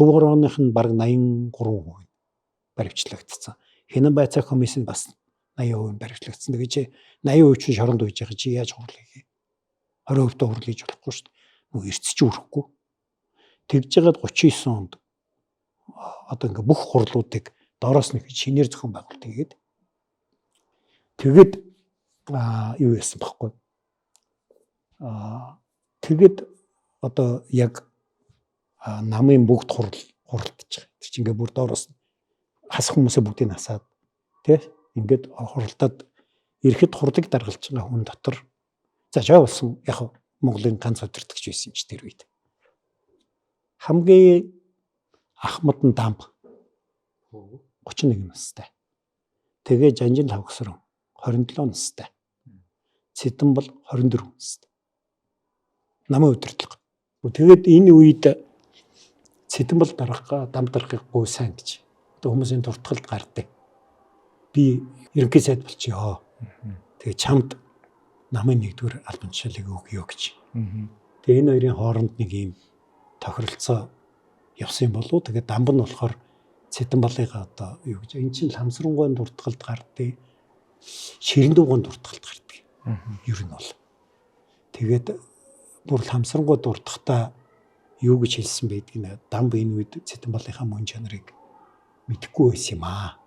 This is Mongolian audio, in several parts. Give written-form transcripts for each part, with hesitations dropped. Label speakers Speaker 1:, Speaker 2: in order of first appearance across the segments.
Speaker 1: Төв хорооных нь бараг 83% баривчлагдсан. Хянан байцаах комисс нь бас 80% баривчлагдсан. Тэгээ чи 80% чинь шоронд үйж байгаа, чи яаж хурал хийх? 20% та хурал хийж болохгүй шүү дээ. Нөгөө эртч өрөхгүй. Тэгж жагаад 39 онд одоо ингээ бүх хурлуудыг доороос нэг шинээр зохион байгуулалт хийгээд тэгээд юу яасан баггүй. Тэгээд одоо яг намын бүгд хурал хуралдаж байгаа. Тэр чинь ингээ бүр доороос хасах хүмүүсээ бүгдийг насаад тий ингээд хуралдаад ирэхэд хурлыг даргалж байгаа хүн дотор за жаа болсон яг Монголын ганц удирдагч байсан ч тэр үед. Хамгийн ахмад нь Дамб 31 настай. Тэгээ Жанжин Лавгсрон 27 настай. Цэдэн бол 24 настай. Намын удирдлага. Тэгээд энэ үед Цэдэн бол дарга Дамб даргыг гуйсан гэж одоо хүмүүсийн дуртгалд гардаг. Би ерөнхий сайд болчихё. Тэгээ чамд намын нэгдүгээр албан тушаалыг өгье гэж. Тэгээ энэ хоёрын хооронд нэг юм тохиролцоо явсан юм болов. Тэгээ Дамб нь болохоор Цэдэн балыгаа одоо юу гэж эн чинь Ламсрангуйн дуртгалд гардыг, Ширэндүүгэн дуртгалд гардаг. Ер нь бол. Тэгээд бүр Ламсрангуй дуртахтаа юу гэж хэлсэн байдгийг нэ Дамб энэ үед Цэдэн балынхаа мөн чанарыг мэдэхгүй байсан юм аа.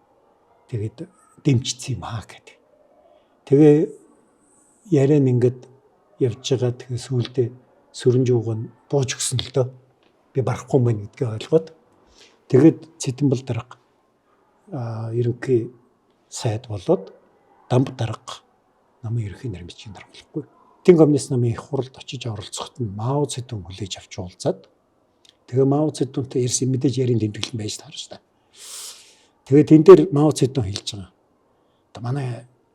Speaker 1: Тэгээд дэмжсэн юм аа гэдэг. Тэгээ яриа нь ингээд явж байгаа, тэгээ сүүлдээ сүрэнжүүг нь бууж өгсөн л дөө. Би барахгүй юм байна гэдгээ ойлгоод тэгээд Цэдэнбал дарга ерөнхий сайд болоод Дамб дарга намын ерөнхий нарын бичгийн дарга болохгүй. Тин коммунист намын их хуралд очиж оролцоход нь Мао Цэдун хүлээж авч уулзаад тэгээ Мао Цэдунтай ярьсан, мэдээж ярийн тэмдэглэн байж таарч та. Тэгээ тэн дээр Мао Цэдун хэлж байгаа. Одоо манай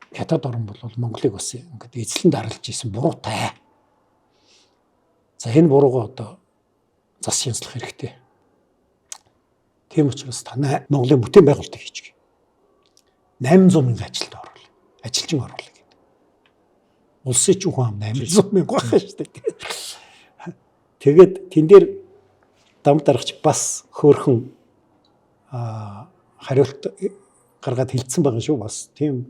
Speaker 1: Хятад орн бол Монголыг бас ингээд эзлэн даралж исэн буруутай. За энэ буруугаа одоо зас янзлах хэрэгтэй. Тийм учраас танай Монголын бүтээн байгуулалтыг хийчих. 800 мянган ажилтан оруул. Ажилчин оруулах гэдэг. Улсын чинь хүн ам 800 мянга байх шүү дээ. Тэгээд тэн дээр Дамб даргач бас хөөрхөн хариулт гаргаад хэлсэн байгаа шүү бас. Тийм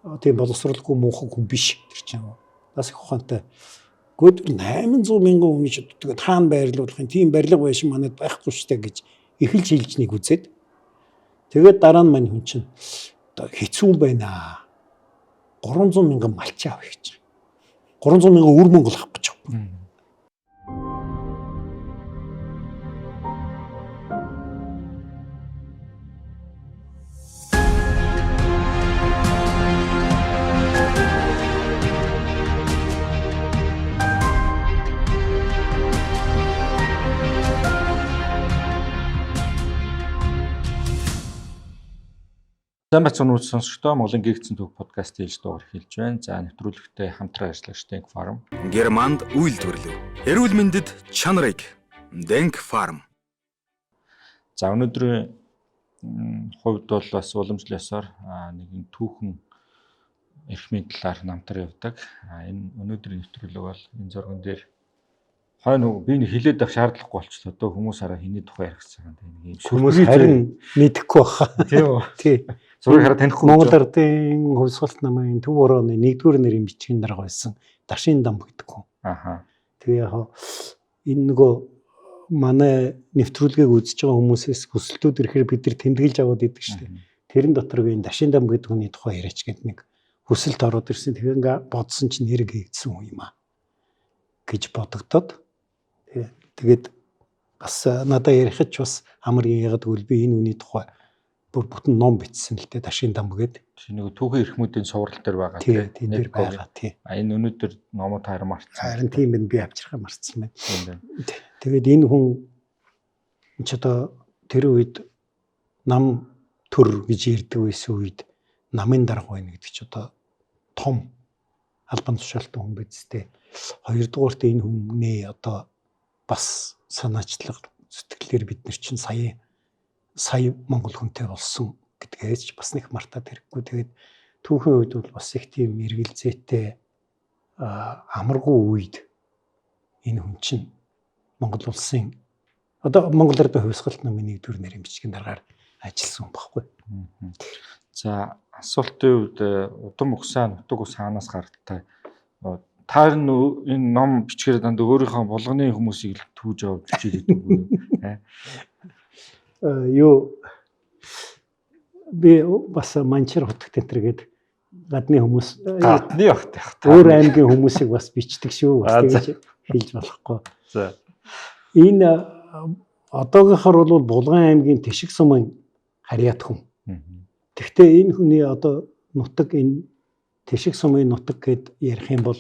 Speaker 1: боловсролгүй муухай хүн биш тэр чинь. Бас их ухаантай. Гүд 800 мянган хүн гэж тэгээд хаана байрлуулах юм, тийм барилга байшин манад байхгүй шүү дээ гэж эхэлж хэлж нэг үзээд тэгээд дараа нь мань хүн чинь одоо хэцүү байна. 300 мянган малчин авах гэж. 300 мянган үр монгол авах гэж.
Speaker 2: Сайн байцгаана уу сонсогчдоо, Монголын гэгдсэн төв подкастын ээлж дугаар эхэлж байна. За нэвтрүүлэгтээ хамтран ажиллагч Denk Farm.
Speaker 3: Германд үйлдвэрлэв. Эрүүл мэндэд чанарыг Denk Farm.
Speaker 2: За өнөөдрийн хувьд бол бас уламжлал ёсоор нэгэн түүхэн эрхмийн талаар намтар явдаг. Энэ өнөөдрийн нэвтрүүлэг бол энэ зурган дээр хойно би нэг хилээд авах шаардлагагүй болчихлоо. Одоо хүмүүс хараа хэний тухай ярих гэсэн юм. Нэг юм
Speaker 1: Хүмүүс харин мэдэхгүй баха.
Speaker 2: Тийм үү?
Speaker 1: Тий.
Speaker 2: Зургийг хараа танихгүй.
Speaker 1: Монгол ардын хувьсгалт намын төв орооны нэгдүгээр нэрийн бичгийн дарга байсан Дашин Дамб гэдэг хүн.
Speaker 2: Аха.
Speaker 1: Тэгээ яг энэ нөгөө манай нэвтрүүлгийг үзэж байгаа хүмүүсээс хүсэлтүүд ирэхээр бид нар тэмдэглэж аваад идэг шүү дээ. Тэрэн дотор би энэ Дашин Дамб гэдэг хүний тухай яриач гэдэг нэг хүсэлт ороод ирсэн. Тэгээ ингээ бодсон чинь хэрэг хийгдсэн хүн юм аа гэж бодогдоод тэгээд бас надад ярих ч бас амар яагаад гэвэл би энэ хүний тухай бүр бүтэн ном бичсэн л дээ Дашин Дамб гэдэг.
Speaker 2: Чи нэг түүхэн эрхмүүдийн цуврал дээр байгаа
Speaker 1: тий, тийм дээр байгаа тий.
Speaker 2: А энэ өнөөдөр номоо та харин мартсан.
Speaker 1: Харин тийм байна, би авчрахаа мартсан байна.
Speaker 2: Тийм байна.
Speaker 1: Тэгээд энэ хүн ч одоо тэр үед нам төр гэж ярьдаг байсан үед намын дарга байна гэдэг чи одоо том албан тушаалтай хүн биз дээ. Хоёрдугаарт энэ хүмүүний одоо бас санаачлага сэтгэлээр бид нар чинь сая Монгол хүнтэй болсон гэдгээс ч бас нэг мартаад хэрэггүй. Тэгээд түүхэн үед бол бас их тийм эргэлзээтэй амаргүй үед энэ хүн чинь Монгол улсын Одоо Монгол Эрдэнэ хувьсгалт намын нэгдүгээр нэрийн бичгийн даргаар ажилласан хүн байхгүй.
Speaker 2: За, асуултын хувьд удам угсаа нутаг ус хаанаас гаралтай? Та энэ ном бичгээр дандаа өөрийнхөө булганы хүмүүсийг л түүж авч бичээд байдаг үү?
Speaker 1: Юу би бас Манчир хотогт энэ төр гээд гадны хүмүүс
Speaker 2: гадны багт яг
Speaker 1: өөр аймгийн хүмүүсийг бас бичдэг шүү. Бас тэгж хэлж болохгүй.
Speaker 2: За.
Speaker 1: Энэ одоогийнхор бол Булган аймгийн Тэшиг сумын харьяат хүн. Гэхдээ энэ хүний одоо нутаг энэ Тэшиг сумын нутаг гэд ярих юм бол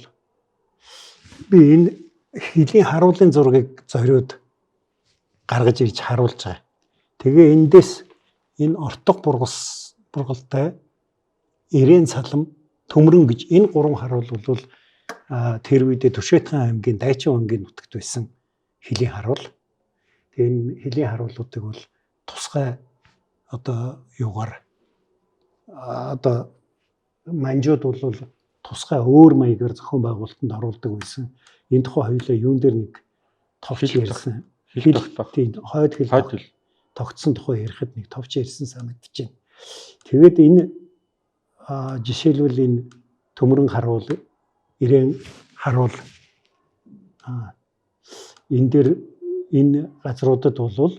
Speaker 1: би энэ хилийн харуулын зургийг зориуд гаргаж ирж харуулж байгаа. Тэгээ эндээс энэ ортог бургас бургалтай Ирээн салам Төмрөн гэж энэ гурван харуул бол тэр үедээ Түшэтхан аймгийн Дайчин өнгийн нутагт байсан хилийн харуул. Тэгээ энэ хилийн харуулуудыг бол тусгай одоо юугаар одоо манжууд бол тусгай өөр маягаар зохион байгуулалтанд оруулдаг байсан. Энэ тухай хоёулаа юун дээр нэг товч ярьсан.
Speaker 2: Хил тогтоох.
Speaker 1: Тийм, хойд хил тогтсон тухай ярихад нэг товч ярьсан санагдаж байна. Тэгээд энэ жишээлбэл энэ Төмрөн харуул, Ирээн харуул энэ дээр энэ газруудад бол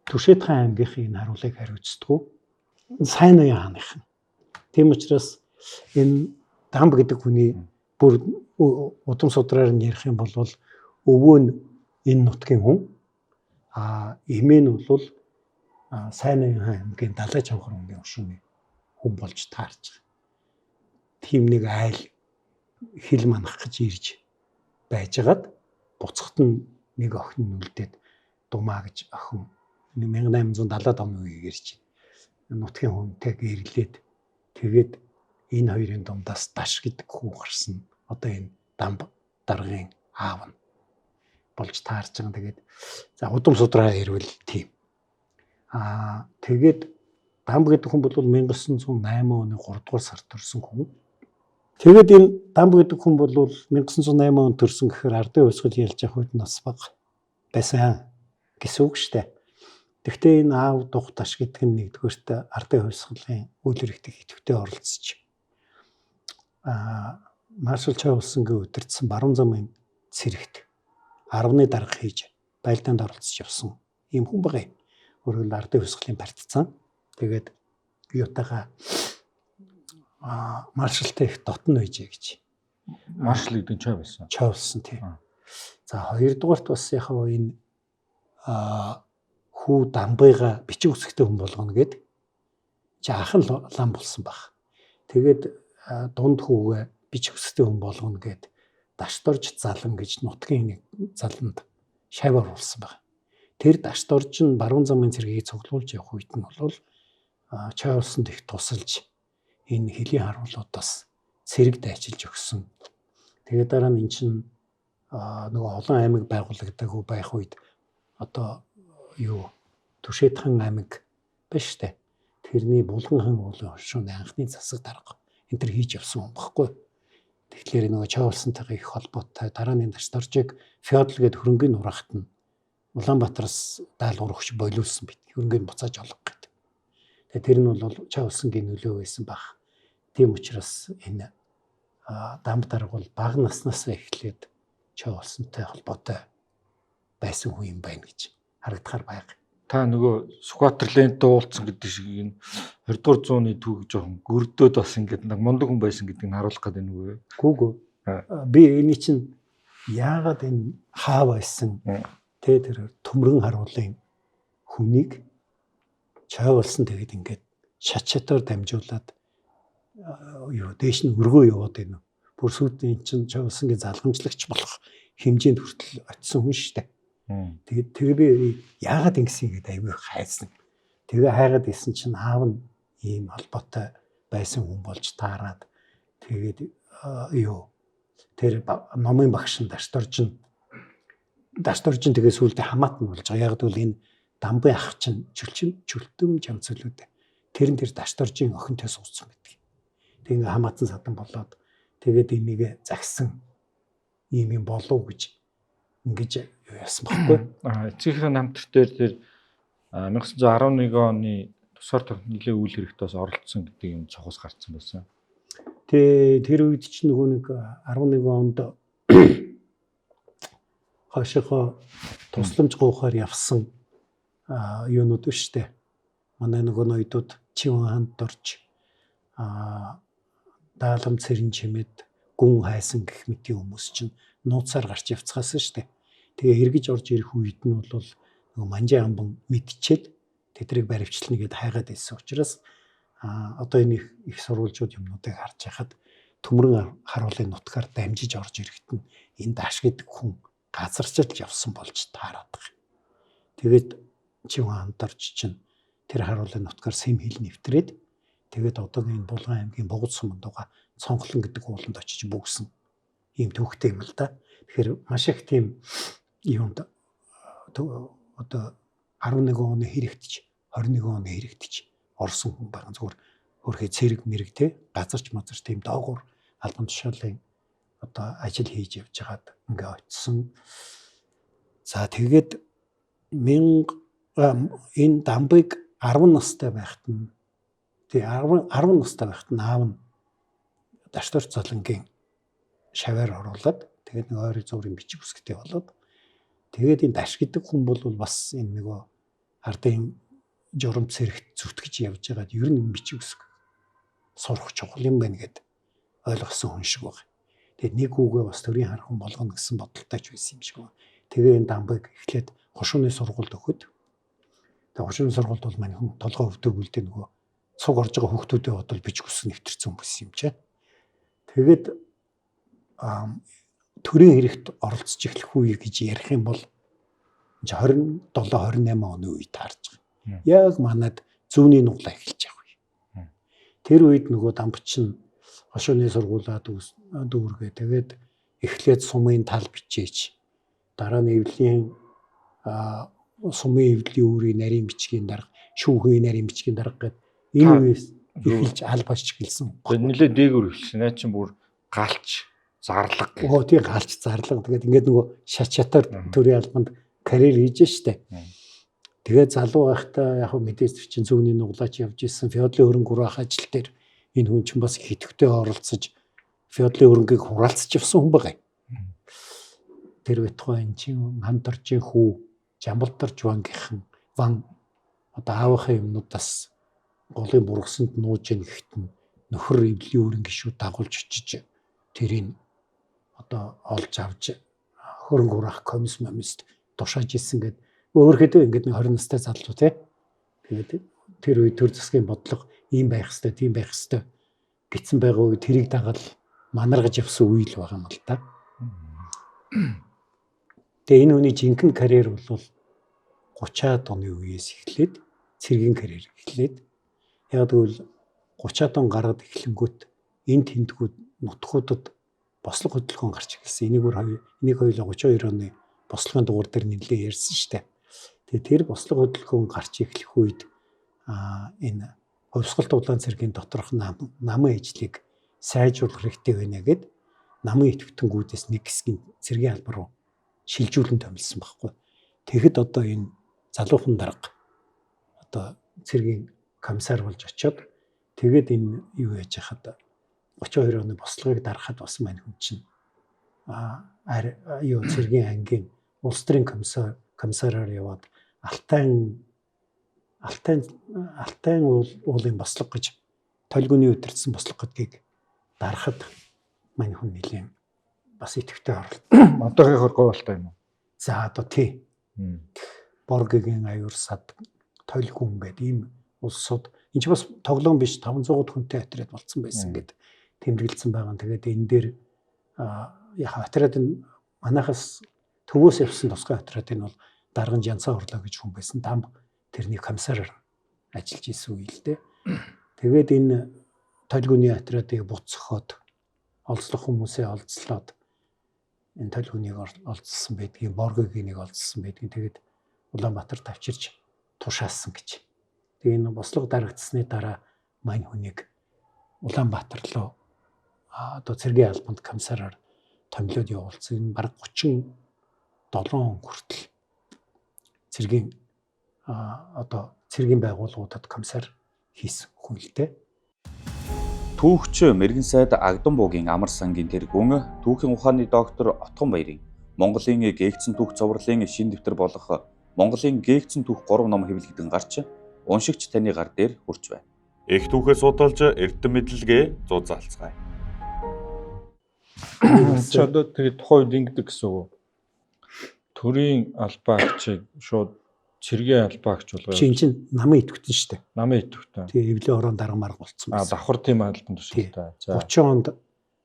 Speaker 1: Түшэтхан аймгийнхын энэ харуулыг хариуцдаг. Сайн уян хааныхан. Тийм учраас энэ Дамб гэдэг хүний бүр удам судраар нь ярих юм бол өвөө нь энэ нутгийн хүн, эмээ нь бол сайн уян аймгийн Далай чавхар өнгийн өшөөний хүн болж таарч байгаа. Тийм нэг айл хил манах гэж ирж байжгаад буцахт нь нэг охин нь үлдээд Думаа гэж охин 1870-ад оны үеийг ирж нутгийн хүнтэй гэрлээд тэгээд энэ хоёрын дундаас Даш гэдэг хүү гарсан. Одоо энэ Дамб даргын аав нь болж таарч байгаа. Тэгээд за удам судраа ирвэл тийм. Тэгээд Дамб гэдэг хүн бол 1908 оны 3 дугаар сард төрсэн хүн. Тэгээд энэ Дамб гэдэг хүн бол 1908 онд төрсэн гэхээр ардын хувьсгал ялж явах үед нас бага байсан гэсэн үг шүү дээ. Гэхдээ энэ аав дух Даш гэдэг нь нэгдүгээрт ардын хувьсгалын үйл хэрэгтээ идэвхтэй оролцож маршал Чойболсонгийн удирдсан баруун замын цэрэгт 10-ны дарга хийж байлдаанд оролцож явсан ийм хүн байгаа юм. Өөрөөр хэлбэл ардын хувьсгалын партизан. Тэгээд юутайгаа маршалтай их дотно байжээ гэж.
Speaker 2: Маршал гэдэг нь Чой болсон.
Speaker 1: Чой болсон тийм. За хоёрдугаарт бас яг энэ хүү Дамбыга бичиг үсгтэй хүн болгоно гэд чи ах нь лам болсон баг. Тэгээд дунд хүүгээ бичиг үсгтэй хүн болгоно гэд Дашдорж залан гэж нутгийн нэг заланд шав оруулсан баг. Тэр Дашдорж нь баруун замын цэргийг цуглуулж явах үед нь бол Чой улсанд их тусалж энэ хөлийн харуулуудаас цэрэг дайчилж өгсөн. Тэгээд дараа нь эн чинь нөгөө олон аймаг байгуулагдаагүй байх үед одоо юу Түшэтхан аймаг биш үү? Тэрний Булганхан уулын хошууны анхны засаг дарга энэ төр хийж явсан юм баггүй. Тэгэхээр нөгөө Чой улсантайгаа их холбоотой дараа нь Дашдоржийг феодал гээд хөрөнгийн нураахт нь Улаанбаатараас даалгавар өгч болиулсан байт. Хөрөнгийг буцааж олох гэдэг. Тэгээ тэр нь бол Чой улсангийн нөлөө байсан баг. Тийм учраас энэ Дамб дарга бол бага наснаас эхлээд Чой улсантай холбоотой байсан хүн юм байна гэж харагдахаар байга.
Speaker 2: Та нөгөө Сүхбаатар ленттэй уулзсан гэдэг шиг энэ 20 дугаар зууны түүх жоохон гөрдөөд бас ингээд нэг мундаг хүн байсан гэдгийг нь харуулах гэдэг нь үгүй юу?
Speaker 1: Гүгүү. Би энэ чинь яагаад энэ хаа байсан тэ тэр Төмрөн харуулын хүнийг Чой болсон тэгээд ингээд шат шатаар дамжуулаад юу дээш нь өргөө яваад байна. Бүр сүйд энэ чинь Чой улсангийн залгамжлагч болох хэмжээнд хүртэл очисон хүн шүү дээ. Тэгээд тэр би яагаад ингэсэн гэдэг айгүй хайсан. Тэгээ хайгаад исэн чинь аав нь ийм холбоотой байсан хүн болж таарад тэгээд юу тэр номын багш нь Дашдорж нь тэгээ сүүлдээ хамаат нь болж байгаа. Яг гэвэл энэ Дамбын ах чинь чүлтөм жамцлууд тэр нь тэр Дашдоржийн охинтой суудсан байдаг. Тэг ингээ хамаатан садан болоод тэгээд энийг загсан ийм юм болов гэж ингэж юу яасан баггүй.
Speaker 2: Эцгийнхээ намтар дээр тэр 1911 оны тусгаар тогтнолын үйл хэрэгт бас оролцсон гэдэг юм цохос гарцсан байсан.
Speaker 1: Тэ тэр үед чинь нөгөө нэг 11 онд хойшоохоо тусламж гуйхаар явсан юунууд биш үү? Манай нөгөө ноёдууд Чивэн ханд орж даалам цэрэн чимэд гүн хайсан гэх мэтийн хүмүүс чинь нууцаар гарч явцгаасан шүү дээ. Тэгээ эргэж орж ирэх үед нь бол нөгөө манжин амбан мэдчихэд тэдрийг баривчлана гэд хайгаад байсан учраас одоо энэ их сурвалжууд юмнуудыг харж байхад төмөрөн харуулын нутгаар дамжиж орж ирэхэд нь энэ дааш гэдэг хүн газарчилж явсан болж таарад байгаа. Тэгээд Чивэн ханд орж чинь тэр харуулын нутгаар сэм хил нэвтрээд тэгээд одоогийн энэ Булган аймгийн Богд суманд байгаа Цонхлон гэдэг ууланд очиж бүүгсэн ийм түүхтэй юм л да. Тэгэхээр маш их тийм юунд одоо 11 оны хэрэгтж 21 оны хэрэгтж орсон хүн байгаа. Зүгээр хөрхөө цэрэг мэрэг те газарч мазарч тийм доогуур албан тушаалын одоо ажил хийж явж хагаад ингээ очисон. За тэгээд энэ дамбыг 10 настай байхад нь тий 10 настай байхад нь аав нь Даштор золонгийн шаваар оруулаад тэгээд нэг ойрын зуурын бичиг үсгтэй болоод тэгээд энэ даш гэдэг хүн бол бас энэ нөгөө ардын журам цэрэгт зүтгэж явж байгаад ер нь бичиг үсэг сурах чухал юм байна гэд ойлгосон хүн шиг байна. Тэгээд нэг хүүгээ бас төрийн харах хүн болгоно гэсэн бодолтой ч байсан юм шиг байна. Тэгээ энэ дамбыг эхлээд хошууны сургуульд өгөхөд тэгээ хошууны сургуульд бол мань хүн толгой өвдөг үлдээ нөгөө цуг орж байгаа хүүхдүүдээ бодвол бичиг үсэг нэвтэрсэн хүмүүс юм чи. Тэгээд төрийн хэрэгт оролцож эхлэх үе гэж ярих юм бол 27 28 оны үе таарч байгаа. Яг манад зүүнний нуглаа эхэлж байгаа үе. Тэр үед нөгөө дамбч нь хошууны сургуулаа дүүргээ тэгээд эхлээд сумын тал бичээч дараа нь эвлийн сумын эвлийн үүрийн нарийн бичгийн дарга, шүүхийн нарийн бичгийн дарга гэдэг энэ үеэс эхэлж аль башч эхэлсэн.
Speaker 2: Нилээ дээгүр эхэлсэн. Наа чинь бүр галч зарлага гэх.
Speaker 1: Оо тийм галч зарлага. Тэгээд ингээд нөгөө шат шатаар төрийн албанд карьер хийж штэ. Тэгээд залуу байхдаа яг мэдээж чинь зүүнний нуглаач явж исэн. Феодлын хөрөнгө хураах ажил дээр энэ хүн чинь бас их идэвхтэй оролцож феодлын хөрөнгийг хураалцж явсан хүн байгаа юм. Тэр байтугай энэ чинь хамтарчийн хүү Жамбалдарч вангийнхан ван одоо аавынхаа юмнуудаас голын бургасанд нууж яах гэхэд нь нөхөр эвлийн өрн гişүүд дагуулж очиж тэрийг одоо олж авч хөрөнгө хураах комисс момист тушааж исэн гэд өөрөхдөө ингээд нэг 20 настай залуу те. Тэгээд тэр үе төр засгийн бодлого ийм байх хэвээр тийм байх хэвээр гисэн байгаа үе тэрийг дагаад манаргаж явсан үе л байгаа юм л та. Тэгээ энэ хүний жинхэнэ карьер бол 30-аад оны үеэс эхлээд цэргийн карьер эхлээд яг тэгвэл 30-аад он гараад эхлэнгүүт энэ тэмдгүүд нутгуудад бослого хөдөлгөөн гарч эхэлсэн. Энийг энийг хоёулаа 32 оны бослогын дугаар дээр нэлээд ярьсан шүү дээ. Тэгээ тэр бослого хөдөлгөөн гарч эхлэх үед энэ хувьсгалт улаан цэргийн доторх намын ажлыг сайжруулах хэрэгтэй байна гэд намын идэвхтэнгүүдээс нэг хэсгийн цэргийн албан руу шилжүүлэн томилсон байхгүй. Тэгэхэд одоо энэ залуухан дарга одоо цэргийн комиссар болж очиод тэгээд энэ юу яаж яхад 32 оны бослогыг дарахад бас мань хүн чинь юу цэргийн ангийн улс төрийн комиссараар яваад Алтайн уулын бослого гэж толгойн удирдсан бослого гэдгийг дарахад мань хүн нэлийн бас идэвхтэй оролт.
Speaker 2: Одоогийнхоор гой болтой юм уу?
Speaker 1: За одоо тий. Боргигийн аюур сад толгүн гэдэг ийм улсууд энэ ч бас тоглоом биш 500 хүнтэй отряд болцсон байсан гэд тэмдэглэсэн байгаа. Тэгээд энэ дээр яг отряд нь манайхаас төвөөс явсан тусгай отряд нь бол дарган Жанцаа орлоо гэж хүн байсан. Там тэрний комиссараар ажиллаж исэн үе л дээ. Тэгээд энэ толгууны отрядыг буцхоод олзлох хүмүүсээ олзлоод энэ толгуунийг олзлсон байдгийг, Боргогийн нэг олзлсон байдгийг. Тэгээд Улаанбаатар тавчирч тушаасан гэж. Тэгээ энэ бослого дарагдсаны дараа мань хүнийг Улаанбаатар руу одоо цэргийн албанд комиссараар томилоод явуулсан. Энэ бараг 30 7 он хүртэл цэргийн одоо цэргийн байгууллагуудад комиссар хийсэн хүн л дээ.
Speaker 4: Түүхч мэрэгэн сайд Агдан буугийн Амар сангийн тэргүүн түүхийн ухааны доктор Отгон Баярын Монголын гээгдсэн түүх цовруулын шин дэвтэр болох Монголын гээгдсэн түүх 3 ном хэвлэгдэн гарч уншигч таны гар дээр хүрч байна.
Speaker 5: Их түүхээ судалж эрдэм мэдлэгээ зузаалцгаая.
Speaker 2: Чи одоо тэгээд тухайн үед ингэдэг гэсэн үг үү? Төрийн албаа агчийг шууд цэргийн албаа агч болгоё.
Speaker 1: Чи эн чинь намын идэвхтэн шүү дээ.
Speaker 2: Намын идэвхтэн.
Speaker 1: Тэгээ эвлээ ороон дарга марга болцсон
Speaker 2: байсан. Давхар тийм албан тушаалтай.
Speaker 1: За 30 онд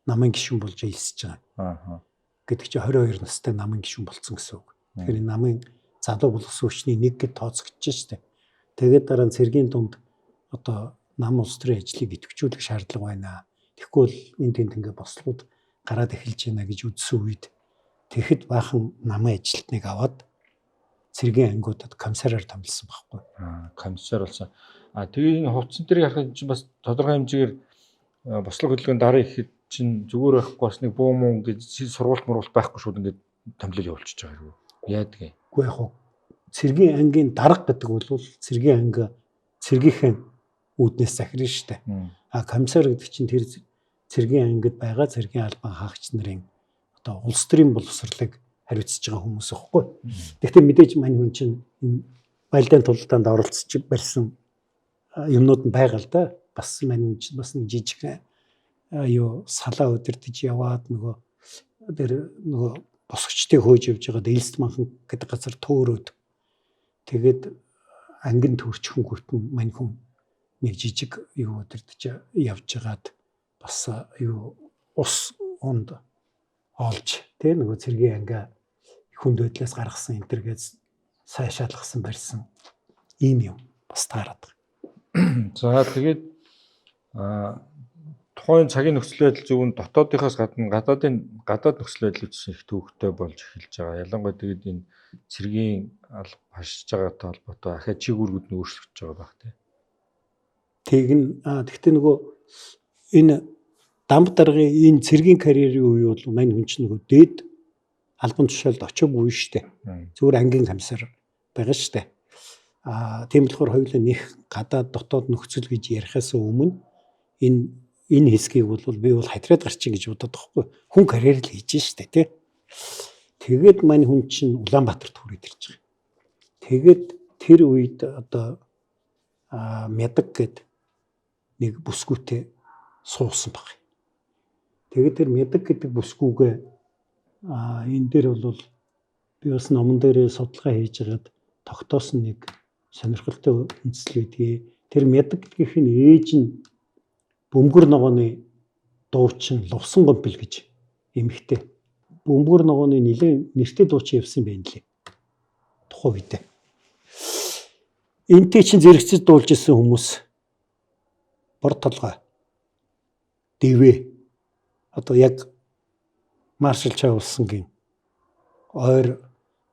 Speaker 1: намын гишүүн болж элсэж байгаа.
Speaker 2: Аа.
Speaker 1: Гэдэг чи 22 настай намын гишүүн болцсон гэсэн үг. Тэгэхээр энэ намын залуу боловсон хүчний нэг гэд тооцогдож шүү дээ. Тэгээд дараа нь цэргийн дунд одоо нам улс төрийн ажлыг идэвхжүүлэх шаардлага байна. Тэгэхгүй бол энэ тэнд ингээ бослогууд гараад эхэлж байна гэж үзсэн үед тэгэхэд баахан намын ажилтныг аваад цэргийн ангиудад комиссараар томилсон байхгүй.
Speaker 2: Комиссар болсон. Тэгээ энэ хувцсан дээр харахад чинь бас тодорхой хэмжээгээр бослог хөдөлгөөнд дараа ихэд чинь зүгээр байхгүй бас нэг буу муу гэж сургуулт мургуулт байхгүй шууд ингээд томилол явуулчихж байгаа юм. Яадаг юм?
Speaker 1: Үгүй яг хуу цэргийн ангийн дарга гэдэг бол цэргийн анги цэргийнхээ үүднээс захирна шүү дээ. Комиссар гэдэг чинь тэр цэргийн ангид байгаа цэргийн албан хаагч нарын одоо улс төрийн боловсролыг хариуцж байгаа хүмүүс аахгүй. Гэхдээ мэдээж мань хүн чинь энэ байлдаан тулдаанд оролцож барьсан юмнууд нь байгаа л да. Бас мань хүн чинь бас нэг жижиг юу салаа удирдах яваад нөгөө тэр нөгөө босгочдыг хөөж явж байгаад Элст манхан гэдэг газар төөрөөд тэгээд ангин төрчихөн гүртэн мань хүн нэг жижиг юу удирдах явж байгаад бас юу ус унд олж тэ нөгөө цэргийн анги хүнд байдлаас гаргасан энэ төр гэж сайшаалгасан барьсан ийм юм бас таарад
Speaker 2: байгаа. За тэгээд тухайн цагийн нөхцөл байдал зөвхөн дотоодынхоос гадна гадаад нөхцөл байдал үссэн их төвөгтэй болж эхэлж байгаа. Ялангуяа тэгээд энэ цэргийн алба хашиж байгаатай холбоотой ахиа чиг үүргүүд нь өөрчлөгдөж байгаа байх тий.
Speaker 1: Тэгнь гэхдээ нөгөө энэ дамб даргын энэ цэргийн карьерийн үе бол мань хүн чинь нөгөө дээд албан тушаалд очоогүй шүү дээ. Зүгээр ангийн комиссар байгаа шүү дээ. Тийм болохоор хоёулаа нэх гадаад дотоод нөхцөл гэж ярихаас өмнө энэ хэсгийг бол би бол хатраад гарчин гэж бодоод байгаа хгүй. Хүн карьер л хийж штэ тий. Тэгээд мань хүн чинь Улаанбаатарт хүрээд ирж байгаа. Тэгээд тэр үед одоо Мядаг гэд нэг бүсгүүтэй суусан баг. Тэгээд тэр Мядаг гэдэг бүсгүүгээ энэ дээр бол би бас номон дээр судалгаа хийж байгаад тогтоосон нэг сонирхолтой үндсэл байдгийг. Тэр Мядаг гэдгийнх нь ээж нь Бөмбөр ногооны дуучин Лувсан Гомпил гэж эмэгтэй. Бөмбөр ногооны нэлээд нэртэй дуучин явсан байх лээ. Тухайн үедээ. Энтэй чинь зэрэгцэж дуулж исэн хүмүүс бор толгой дэвээ одоо яг маршал Чайволсонгийн ойр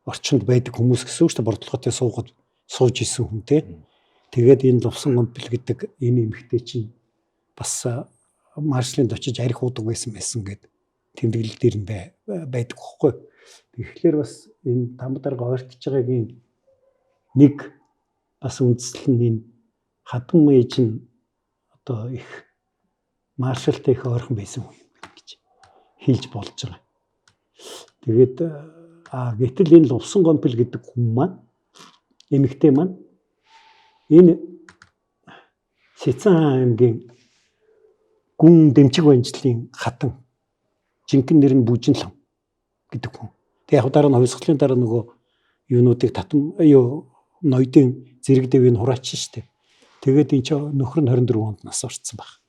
Speaker 1: орчинд байдаг хүмүүс гэсэн үг шүү дээ. Бор толгойтой суугаад сууж исэн хүн те. Тэгээд энэ Лувсан Гомпил гэдэг энэ эмэгтэй чинь бас маршлинд очиж арх уудаг байсан гэд тэмдэглэл дээр нь байдаг хөөхгүй. Тэгэхээр бас энэ тамба дарга ойртож байгаагийн нэг бас үндсэл нь энэ хатан мэж нь одоо их маршалтай их ойрхон байсан хүн юм байна гэж хэлж болж байгаа. Тэгээд гэтэл энэ Лувсан Гомпил гэдэг хүн маань эмэгтэй маань энэ Сэцэн аймгийн гүн дэмчиг банжлын хатан жинхэнэ нэр нь Бүжинлам гэдэг хүн. Тэгээ яг дараа нь хувьсгалын дараа нөгөө юунуудыг татам юу ноёдын зэрэг дэвийг хураачин штэ. Тэгээд энэ ч нөхөр нь 24 онд нас орцсон баг.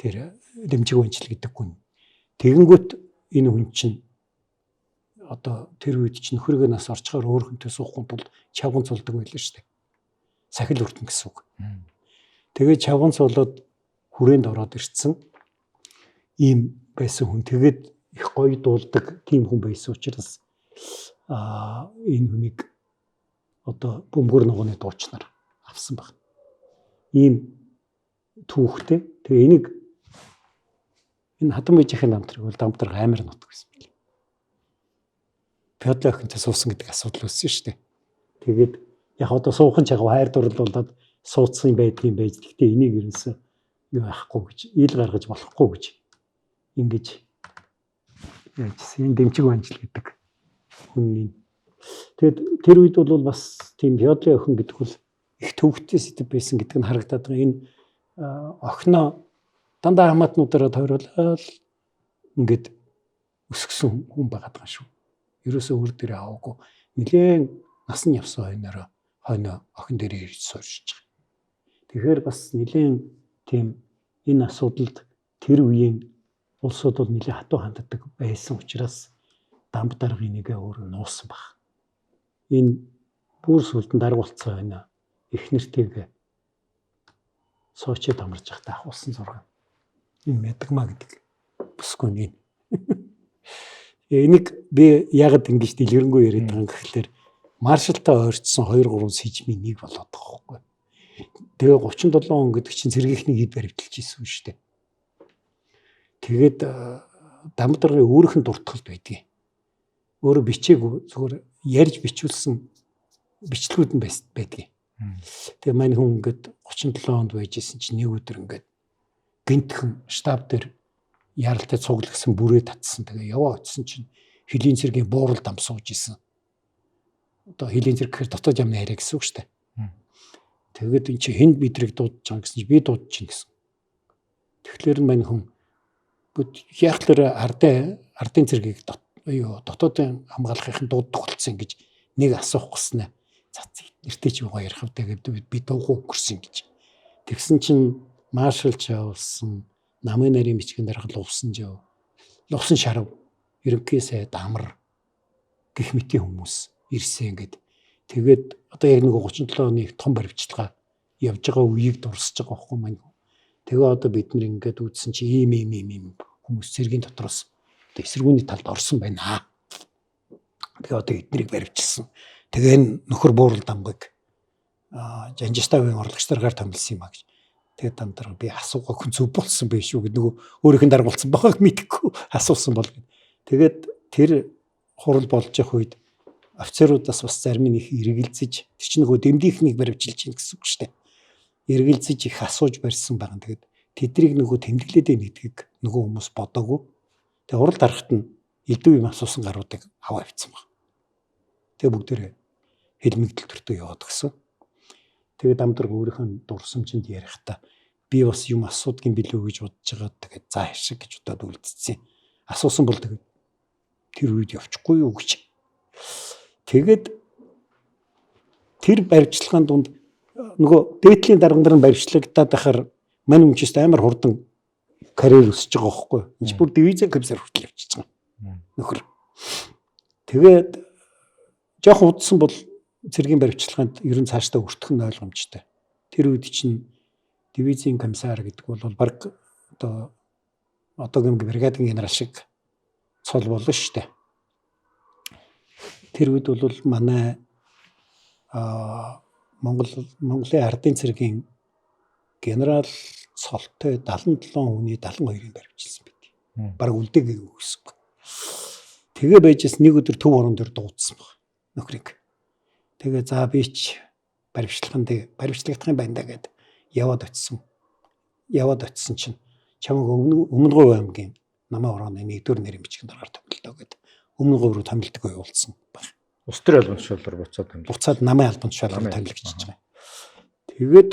Speaker 1: Тэр дэмчиг банжил гэдэг хүн. Тэгэнгүүт энэ хүн чинь одоо тэр үед чинь нөхрөгөө нас орчхоор өөр хүнтэй суухгүй тулд чавган цулдаг байлаа штэ. Сахил үртэн гэсэн үг. Тэгээд чавган цулаад хүрээнд ороод ирсэн ийм байсан хүн. Тэгээд их гоё дуулдаг тийм хүн байсан учраас энэ хүнийг одоо бөмбөр ногооны дуучнаар авсан баг. Ийм түүхтэй. Тэгээ энийг энэ хатан бижихийн намтрыг бол дамтраг амар нутаг байсан билээ. Пёдло охинтой суусан гэдэг асуудал үүссэн шүү дээ. Тэгээд яг одоо суухан ч яг хайр дурлуулад сууцсан байдгийн байж, гэхдээ энийг ерөнсөө юу яахгүй гэж, ил гаргаж болохгүй гэж ингэж яажсэн. Энэ Дэмчиг Ванжил гэдэг хүн. Тэгээд тэр үед бол бас тийм Пёдлын охин гэдэг бол их төвөгтэй сэдэв байсан гэдэг нь харагдаад байгаа. Энэ охиноо дандаа хамаатнуудаараа тойруулаад ингээд өсгсөн хүн байгаад байгаа шүү. Ерөөсөө өөр дээрээ аваагүй. Нилээн нас нь явсан хойноороо хойноо охин дээрээ ирж суурьшиж байгаа. Тэгэхээр бас нилээн тийм энэ асуудалд тэр үеийн улсууд бол нилээн хатуу ханддаг байсан учраас дамб даргын нэгэ өөрөө нуусан баг. Энэ бүр сүлдэн дарга болцсон байна. Их нэртэйг Сочид амарч байхдаа ахуулсан зураг. Энэ Медгма гэдэг бүсгүй нь. Энийг би ягд ингэж дэлгэрэнгүй яриад байгаа юм гэхлээр маршалтай ойрцсон 2 3 сэжмийн нэг болоод байгаа байхгүй. Тэгээ 37 он гэдэг чинь цэргийнхнийг ид баривталж ирсэн шүү дээ. Тэгээд дамдаргын өөрийнх нь дуртгалд байдгийг. Өөрөө бичээгүй, зүгээр ярьж бичүүлсэн бичлэгүүд нь байдгийг. Тэгээ мань хүн ингээд 37 онд байж исэн чинь нэг өдөр ингээд гинтхэн штаб дээр яралтай цуглагсан бүрээ татсан. Тэгээ яваа очисон чинь хөлийн цэргийн буурал дам сууж исэн. Одоо хөлийн цэрэг гэхээр дотоод яамны яриа гэсэн үг шүү дээ. Тэгээд эн чинь хэн бидрийг дуудаж байгаа гэсэн чинь би дуудаж чинь гэсэн. Тэгэхээр мань хүн яахлаар ардын цэргийг дотоодын хамгаалахын дуудах болсон гэж нэг асуух гэснэ. За нэртэй ч юугаа ярих вэ гэдэг би дуугүй өнгөрсөн гэж. Тэгсэн чинь маршал чавлсан, намын нарийн бичгийн дарга лувсан жав, лувсан шарав, ерөнхий сайд амар гих мэтийн хүмүүс ирсэн гэд. Тэгээд одоо яг нэг 37 оны том баривчилгаа явж байгаа үеийг дурсаж байгаа байхгүй маань. Тэгээ одоо бид нэр ингээд үзсэн чи ийм ийм ийм ийм хүмүүс цэргийн дотроос одоо эсэргүүний талд орсон байна. Тэгээ одоо эднэрийг баривчилсан. Тэгээ энэ нөхөр буурал дамгыг Жанжиставын орлогч даргаар томилсон юм а гэж. Тэгээд дамдраг би асуугаа хүн зөв болсон байх шүү гэд нөгөө өөрийнх нь дарга болсон байгааг мэдэхгүй асуусан бол гэд. Тэгээд тэр хурал болж явах үед офицеруудаас бас зарим нь их эргэлзэж тэр чинь нөгөө дэмдийнхнийг баривчилж гин гэсэн үг шүү дээ. Эргэлзэж их асууж барьсан байгаа. Тэгээд тэднийг нөгөө тэмдэглээд байна гэдгийг нөгөө хүмүүс бодоогүй. Тэгээд хурал дарахт нь элдв юм асуусан гаруудыг аваа авчихсан баг. Тэгээ бүгдээрээ хэлмэгдэл төртөө яваад гисэн. Тэгээд дамдраг өөрийнх нь дурсамжинд ярихдаа би бас юм асуудгийн билүү гэж бодож байгаа. Тэгээд за хашиг гэж удаад үлдсэн. Асуусан бол тэгээд тэр үед явчихгүй юу гэж. Тэгээд тэр баривчилгаан дунд нөгөө дээдлийн дарган дээр нь баривчлагдаад байхаар мань өмчөөс амар хурдан карьер өсөж байгаа байхгүй. Энд чи бүр дивизийн комиссар хүртэл явчихж байгаа. Нөхөр. Тэгээд жоохон удсан бол цэргийн баривчилгаанд ер нь цаашдаа өртөх нь ойлгомжтой. Тэр үед чинь дивизийн комиссар гэдэг бол баг одоо одоогийн бригадын генерал шиг цол болно шүү дээ. Тэр үед бол манай Монголын ардын цэргийн генерал цолтой 77 хүний 72-ыг баривчилсан байт. Бараг үлдээгээ гэсэн үг. Тэгээ байжсэн нэг өдөр төв орон дээр дуудсан баг нөхрийг. Тэгээ за би ч баривчлагдах юм байна да гэд яваад очисон. Яваад очисон чинь чамайг Өмнө Говь аймгийн намаа орооны 1-р нэрийн бичгийн даргаар томилдоо гэд Өмнө Говь руу томилдог явуулсан баг.
Speaker 2: Улс төрийн албан тушаалаар буцаад томилдог.
Speaker 1: Буцаад намын албан тушаалаар томилогдчихж байгаа. Тэгээд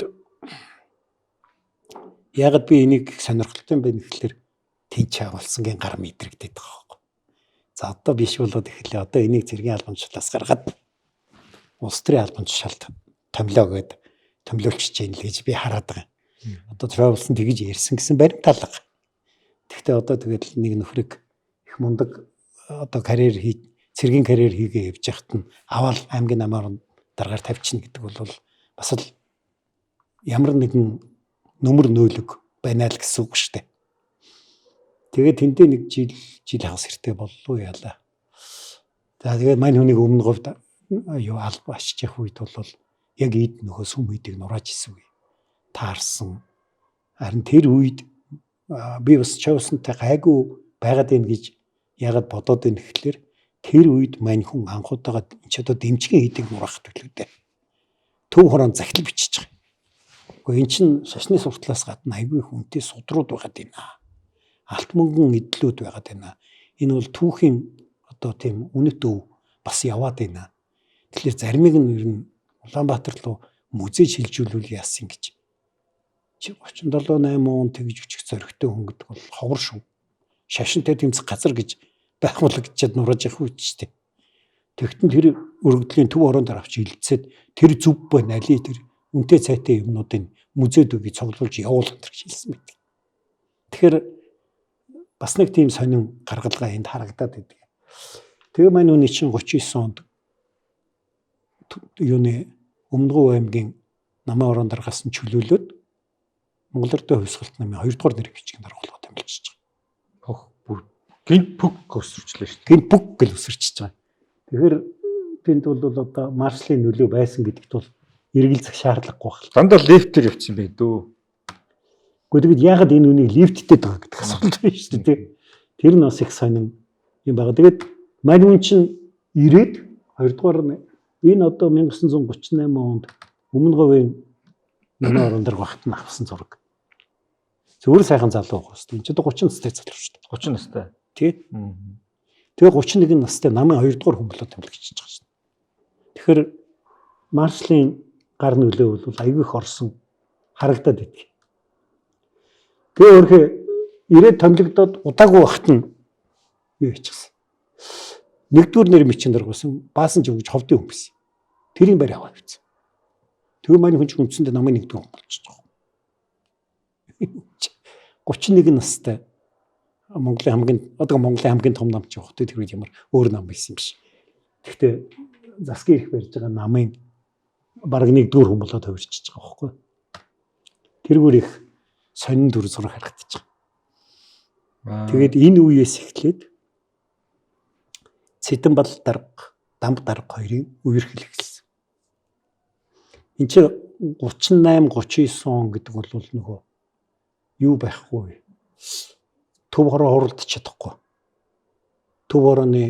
Speaker 1: яагаад би энийг сонирхолтой юм бэ гэхлээр тэнч агуулсангийн гар мэдрэгдээд байгаа байхгүй. За одоо биш болоод эхэллээ. Одоо энийг цэргийн албан тушаалаас гаргаад улс төрийн албан тушаалд томилоо гэд томилуулчих чинь л гэж би хараад байгаа. Одоо Travelson тэгж ярьсан гэсэн баримтаалга. Тэгэхдээ одоо тэгэл нэг нөхрийг их мундаг одоо карьер хий цэргийн карьер хийгээ явж яхад нь аваал аймгийн намаар даргаар тавьчихна гэдэг бол бас л ямар нэгэн нүмер нөөлөг байна л гэсэн үг шүү дээ. Тэгээд тэндээ нэг жил хагас хэртэй боллоо яалаа. За тэгээд мань хүнийг Өмнө Говьд юу алба ачиж явах үед бол яг эд нөхөө сүм хийдэг нурааж исэн үе таарсан. Харин тэр үед би бас Човсонтой гайгүй байгаад байна гэж ягаад бодоод байна гэхлээр Тэр үед мань хүн анхудаага ч одоо дэмжигэн хийдэг нураах төлөвтэй. Төв хорон захидал бичиж байгаа. Гэхдээ эн чинь шашны суртлаас гадна айгүй хүнтэй судрууд байгаад байна. Алт мөнгөн эдлүүд байгаад байна. Энэ бол түүхийн одоо тийм үнэт өв бас яваад байна. Тэгэхээр заримыг нь ер нь Улаанбаатар руу музей шилжүүлвэл яасан гэж. Чи 37 8 он тэгж өчих зоригтой хүн гэдэг бол ховор шүү. Шашинтай тэмцэх газар гэж байгуулагдчихэд нурааж явах үуч шүү дээ. Тэгтэн тэр өргөдлийн төв орон дээр авч илцээд тэр зүв байна али тэр үнэтэй цайтай юмнуудыг музейд үгүй цуглуулж явуулах гэж хэлсэн байдаг. Тэгэхээр бас нэг тийм сонин гаргалгаа энд харагдаад байдаг. Тэгээ маань үний чинь 39 онд юуны Өмнөговь аймгийн намын орон даргаас нь чөлөөлөөд Монгол Эрдэнэ хувьсгалт намын 2 дугаар нэр бичгийн дарга болгоод томилчиж байгаа.
Speaker 2: Хөх бүр гинт пүк өсөрчлээ шүү дээ.
Speaker 1: Гинт пүк гэл өсөрчиж байгаа. Тэгэхээр тэнд бол одоо маршлийн нөлөө байсан гэдэгт бол эргэлзэх шаардлагагүй байна.
Speaker 2: Дандаа лифтээр явчихсан байх дөө.
Speaker 1: Гэхдээ тэгэд яагаад энэ үнийг лифттэй байгаа гэдэг асуулт байна шүү дээ. Тэр нь бас их сонин юм байна. Тэгээд мань хүн чинь ирээд хоёрдугаар нь энэ одоо 1938 онд Өмнө говийн намын орон дээр багт нь авсан зураг. Зөвөр сайхан залуу байгаа шүү дээ. Энд ч одоо 30 настай залуу шүү дээ.
Speaker 2: 30 настай.
Speaker 1: Тий. Тэгээ 31 настай намын 2 дугаар хүн болоод томилогдчихж байгаа шүү дээ. Тэгэхээр маршлийн гар нөлөө бол аягүй их орсон харагдаад байдаг. Тэгээ өөрхөө ирээд томилогдоод удаагүй багт нь юу хийчихсэн. Нэгдүгээр нэр мичин даргуулсан баасан жив гэж ховдын хүн байсан. Тэрийн барь аваад явцсан. Тэгээ маань хүн чинь үндсэндээ намын нэгдүгээр хүн болчихж байгаа. 31 настай Монголын хамгийн одоо Монголын хамгийн том нам ч явах тэр үед ямар өөр нам байсан юм биш. Гэхдээ засгийн эрх барьж байгаа намын бараг нэгдүгээр хүн болоод хувирчиж байгаа байхгүй. Тэргүүр их сонин дүр зураг харагдаж байгаа. Тэгээд энэ үеэс эхлээд Цэдэнбал дарга, Дамб дарга хоёрын үерхэл эхэлсэн. Энд чинь 38 39 он гэдэг бол нөгөө юу байхгүй. Төв хороо хуралдаж чадахгүй. Төв хорооны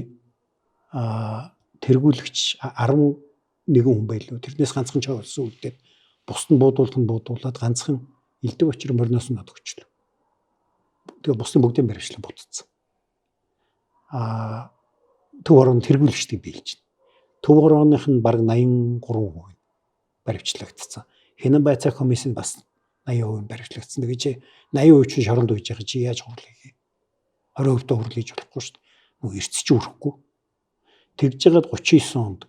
Speaker 1: тэргүүлэгч 11 хүн байлуу. Тэрнээс ганцхан чой болсон үлдээд бусд нь буудуулах нь буудуулаад ганцхан Элдв учир морноос нь өгчлөө. Тэгээ бусдын бүгдийн баримтлан бутцсан. Төв хорооны тэргүүлэгчдийг биелж байна. Төв хорооных нь бараг 83% баримтлагдсан. Хянан байцаа комисс нь бас 80% баримтлагдсан. Тэгээ чи 80% чинь шоронд үйж байгаа чи яаж хурал хийх? 20% та хурал хийж болохгүй шүү дээ. Нөгөө эртс чи өрөхгүй. Тэгж жагаад 39 онд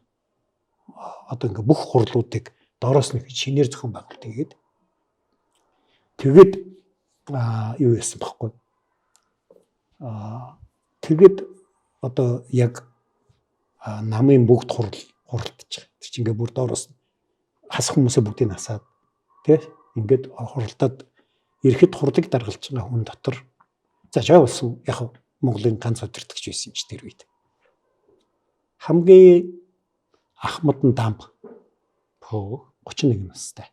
Speaker 1: одоо ингээ бүх хурлуудыг доороос нь шинээр зохион байгуулалт хийгээд тэгээд юу яасан бэхгүй. Тэгээд одоо яг намын бүгд хурал хуралдаж байгаа. Тэр чинь ингээ бүр доороос хасах хүмүүсээ бүгдийг насаад тий ингээд хуралдаад ирэхэд хурлыг даргалж байгаа хүн дотор за жаа болсон яг Монголын ганц удирдагч байсан ч тэр үед. Хамгийн ахмад нь Дамб. 31 настай.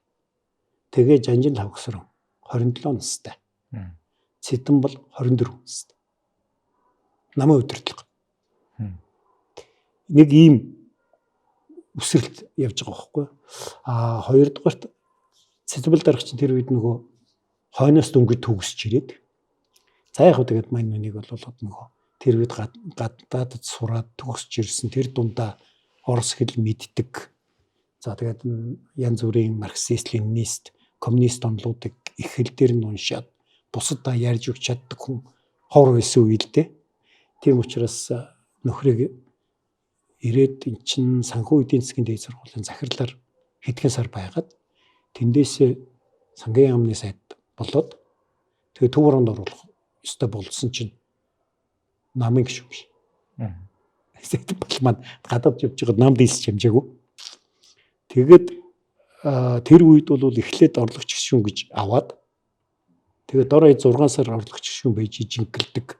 Speaker 1: Тэгээ Жанжин Лавгсрон 27 настай. Цэдэнбал 24 настай. Намын удирдлага. Нэг ийм үсрэлт явж байгаа байхгүй. Хоёрдугаарт Цэцбэл дарга чинь тэр үед нөгөө хойноос дөнгөж төгсөж ирээд за яг хөө тэгээд мань нүнийг бол нөгөө тэр үед гадаадд сураад төгсөж ирсэн тэр дундаа орос хэл мэддэг. За тэгээд янз бүрийн марксист, ленинист, коммунист онолуудыг их хэл дээр нь уншаад бусаддаа ярьж өгч чаддаг хүн ховор байсан үе л дээ. Тийм учраас нөхрийг ирээд эн чин санхүү эдийн засгийн дээд сургуулийн захирлаар хэдхэн сар байгаад тэндээс сангийн яамны сайд болоод тэгээ төв оронд оруулах ёстой болсон чинь намын гишүүн биш. Сэтгэл маань гадаад явж байгаад нам дийлсэж хэмжээгүй. Тэгээд тэр үед бол эхлээд орлогч гишүүн гэж аваад тэгээд дор хаяж 6 сар орлогч гишүүн байж жингэлдэг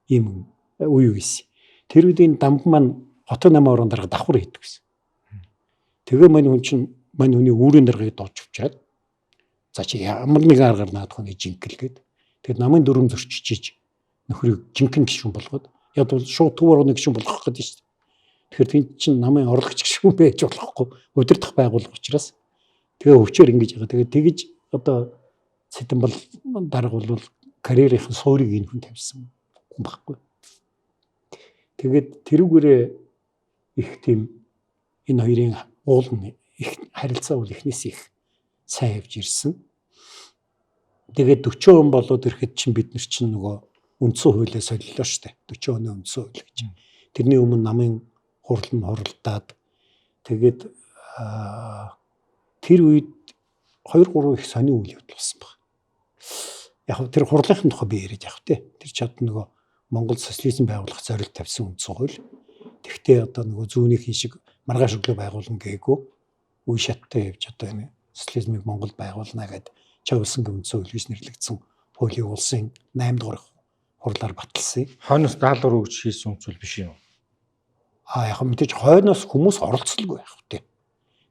Speaker 1: ийм үе байсан. Тэр үед энэ дамб маань хотын намын орон дарга давхар хийдэг гэсэн. Тэгээ мань хүн чинь мань хүний үүрийн даргаыг дооч авчираад за чи ямар нэгэн аргаар наадах хүний жинхэл гээд тэгээд намын дүрм зөрчиж нөхрийг жинхэнэ гишүүн болгоод Яг бол шууд төв орны гишүүн болгох гэдэг шүү дээ. Тэгэхээр тэнд чинь намын орлогч гишүүн байж болохгүй, удирдах байгууллага учраас тэгээ өвчээр ингэж байгаа. Тэгээ тэгж одоо Цэдэнбал дарга бол карьерийн суурийг энэ хүн тавьсан хүн байхгүй. Тэгээд тэрүүгээрээ их тийм энэ хоёрын уул нь их харилцаа бол эхнээс их сайн явж ирсэн. Тэгээд 40 он болоод ирэхэд чинь бид нар чинь нөгөө үндсэн хуулиа солилоо шүү дээ. 40 оны үндсэн хууль гэж. Тэрний өмнө намын хурал нь хуралдаад тэгээд тэр үед 2 3 их сони үйл явдал болсон баг. Яг тэр хурлынхын тухай би яриад явах тий. Тэр чад нөгөө Монгол социализм байгуулах зорилт тавьсан үндсэн хууль. Тэгвэл одоо нөгөө зүүнийхэн шиг маргааш өглөө байгуулна гээгүй. Үе шаттай явж одоо энэ социализмыг Монголд байгуулна гэд Чавлсангийн үндсэн хууль гэж нэрлэгдсэн хуулийг улсын 8 дугаар хурлаар баталсан.
Speaker 2: Хойноос даалгавар өгч хийсэн үндсэн биш юм.
Speaker 1: А яг мэдээж хойноос хүмүүс оролцолгүй байх тий.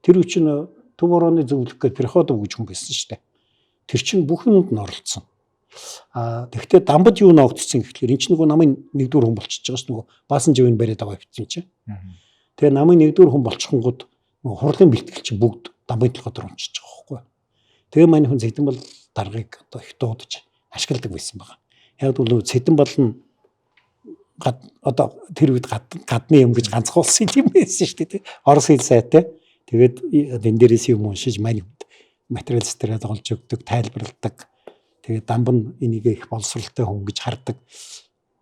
Speaker 1: Тэр үе чинь төв орооны зөвлөх гэж Переходов гэж хүн байсан шүү дээ. Тэр чинь бүх юмд нь оролцсон. А тэгвэл дамбад юу ногдсон гэхлээр эн чинь нөгөө намын нэгдүгээр хүн болчихж байгаа ш нөгөө баасан живэн бариад аваа явчихсан чинь. Тэгээ намын нэгдүгээр хүн болчихонгууд нөгөө хурлын бэлтгэл чинь бүгд дамбын толгой дээр унчиж байгаа байхгүй. Тэгээ мань хүн Цэдэнбал даргаыг одоо их дуудаж ашигладаг байсан байгаа. Яг бол Цэдэнбал нь одоо тэр үед гадны юм гэж ганцхан улсын юм байсан шүү дээ. Орос хэл сайтай. Тэгээд энэ дээрээс юм уншиж мань хүнд материал стрээд олж өгдөг, тайлбарладаг. Тэгээд дамб нь энийг их боловсралтай хүн гэж хардаг.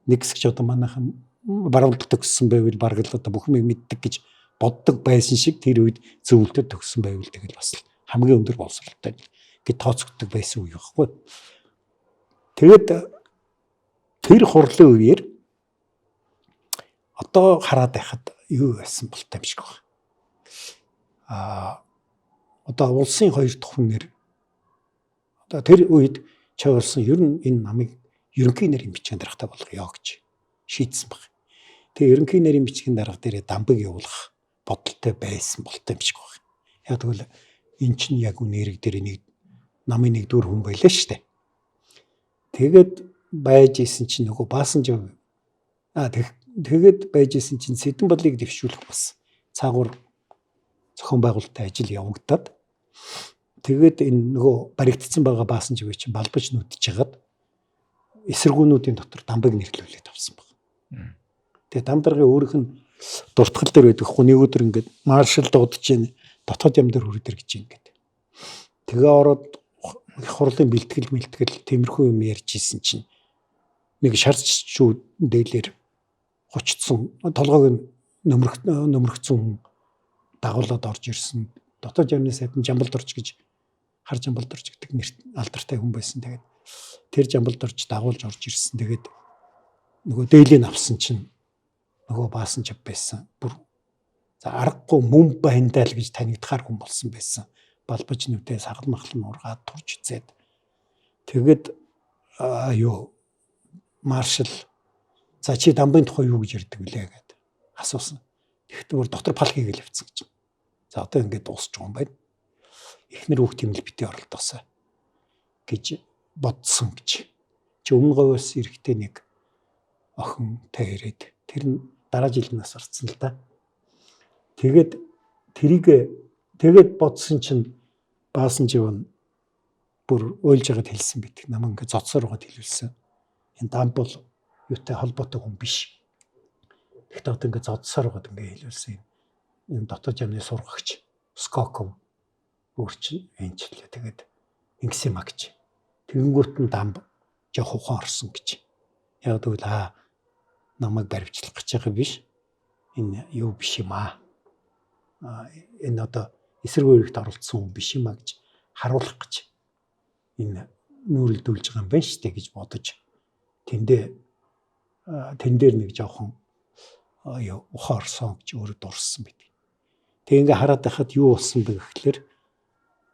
Speaker 1: Нэг хэсэг ч одоо манайхан баруунлалд төгссөн байвал бараг л одоо бүх юм мэддэг гэж боддог байсан шиг тэр үед зөвлөлтөд төгссөн байвал тэгэл бас хамгийн өндөр боловсралтай гэж тооцогддог байсан үе байхгүй. Тэгээд тэр хурлын үеэр одоо хараад байхад юу байсан болтой юм шиг байна. А одоо улсын хоёр дахь хүнээр одоо тэр үед Чавлсан ер нь энэ намыг ерөнхий нэрийн бичгийн даргатай болгоё гэж шийдсэн баг. Тэгээ ерөнхий нэрийн бичгийн дарга дээрээ дамбыг явуулах бодолтой байсан болтой юм шиг байна. Яг тэгвэл эн чинь яг үн нэрэг дээр нэг намын нэгдүгээр хүн байлаа шүү дээ. Тэгээд байж исэн чинь нөгөө баасан жив тэгээд байж исэн чинь Сэдэнбалыг дэвшүүлэх бас цаагуур зохион байгуулалтын ажил явагдаад тэгээд энэ нөгөө баригдсан байгаа баасан живээ чинь балбаж нүдж хагаад эсэргүүнүүдийн дотор дамбыг нэрлүүлээд авсан баг. Тэгээд дам даргын өөрийнх нь дуртгал дээр байдаг хгүй нэг өдөр ингээд маршал дуудаж чинь дотоод ям дээр хүрээд ир гэж ингээд. Тэгээ ороод их хурлын бэлтгэл мэлтгэл тиймэрхүү юм ярьж исэн чинь нэг шарч чүү дээлэр хочцсон толгойг нь нөмрөгцсөн хүн дагуулад орж ирсэн. Дотоод яамны сайд нь Жамбал дорж гэж хар Жамбал дорж гэдэг нэр алдартай хүн байсан. Тэгээд тэр Жамбал дорж дагуулж орж ирсэн. Тэгээд нөгөө дээлийг авсан чинь нөгөө баасан чав байсан. Бүр за аргагүй мөн байна даа л гэж танигдахаар хүн болсон байсан. Балбаж нүдээ сагал махлан ургаад турж үзээд тэгээд юу маршал за чи дамбын тухай юу гэж ярьдаг вүлээ гэд асуусан. Тэгэхдээ бүр дотор пал хийгээл явцсан гэж. За одоо ингээд дуусч байгаа юм байна. Эхнэр хүүхд юм л бити оролдоосоо гэж бодсон гэж. Чи өмнө говьос эрэхтэй нэг охин ирээд тэр нь дараа жил нас орсон л да. Тэгээд тэрийг тэгээд бодсон чинь баасан жив бүр уйлж байгаад хэлсэн бит. Намайг ингээд зодсоор байгаад хэлүүлсэн. Энэ дамб бол юутай холбоотой хүн биш. Тэгэхдээ одоо ингээд зодсоор байгаад ингээд хэлүүлсэн. Энэ дотоод яамны сургагч Скоков өөр чинь энэчлээ. Тэгээд ингэсэн юм а гэж. Тэгэнгүүт нь дамб жоох ухаан орсон гэж. Яг тэгвэл намайг баривчлах гэж байгаа биш. Энэ юу биш юм аа. Энэ одоо эсрэг үерхт оролцсон хүн биш юм а гэж харуулах гэж энэ нүүрэлдүүлж байгаа юм байна шүү дээ гэж бодож тэндээ тэн дээр нэг жоохон юу ухаан орсон гэж өөрөө дурссан байдаг. Тэг ингээ хараад байхад юу болсон бэ гэхлээр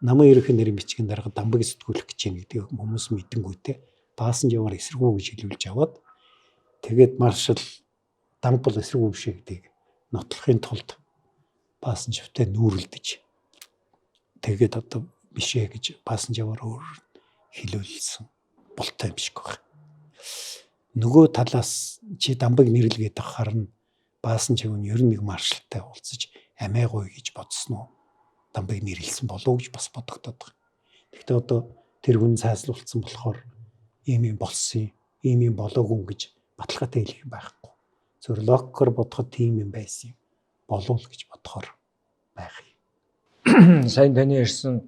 Speaker 1: намын ерөнхий нэрийн бичгийн дарга дамбыг сэтгүүлэх гэж байна гэдгийг хүмүүс мэдэнгүүтээ баасан жаваар эсэргүү гэж хэлүүлж аваад тэгээд маршал дамб бол эсэргүү биш гэдгийг нотлохын тулд баасан живтэй нүүрэлдэж тэгээд одоо бишээ гэж баасан жаваар өөр хэлүүлсэн болтой юм шиг байна. Нөгөө талаас чи дамбыг нэрлэгээд авахар нь Баасан чиг нь 91 маршалтай уулзаж амиагүй гэж бодсон уу? Дамбыг нэрлсэн болов уу гэж бас бодогдоод байгаа. Гэхдээ одоо тэр хүн цааслуулсан болохоор ийм юм болсон, ийм юм болоогүй гэж баталгаатай хэлэх юм байхгүй. Зөв логикоор бодоход тийм юм байсан болов л гэж бодохоор байх
Speaker 2: юм. Сайн таны ярьсан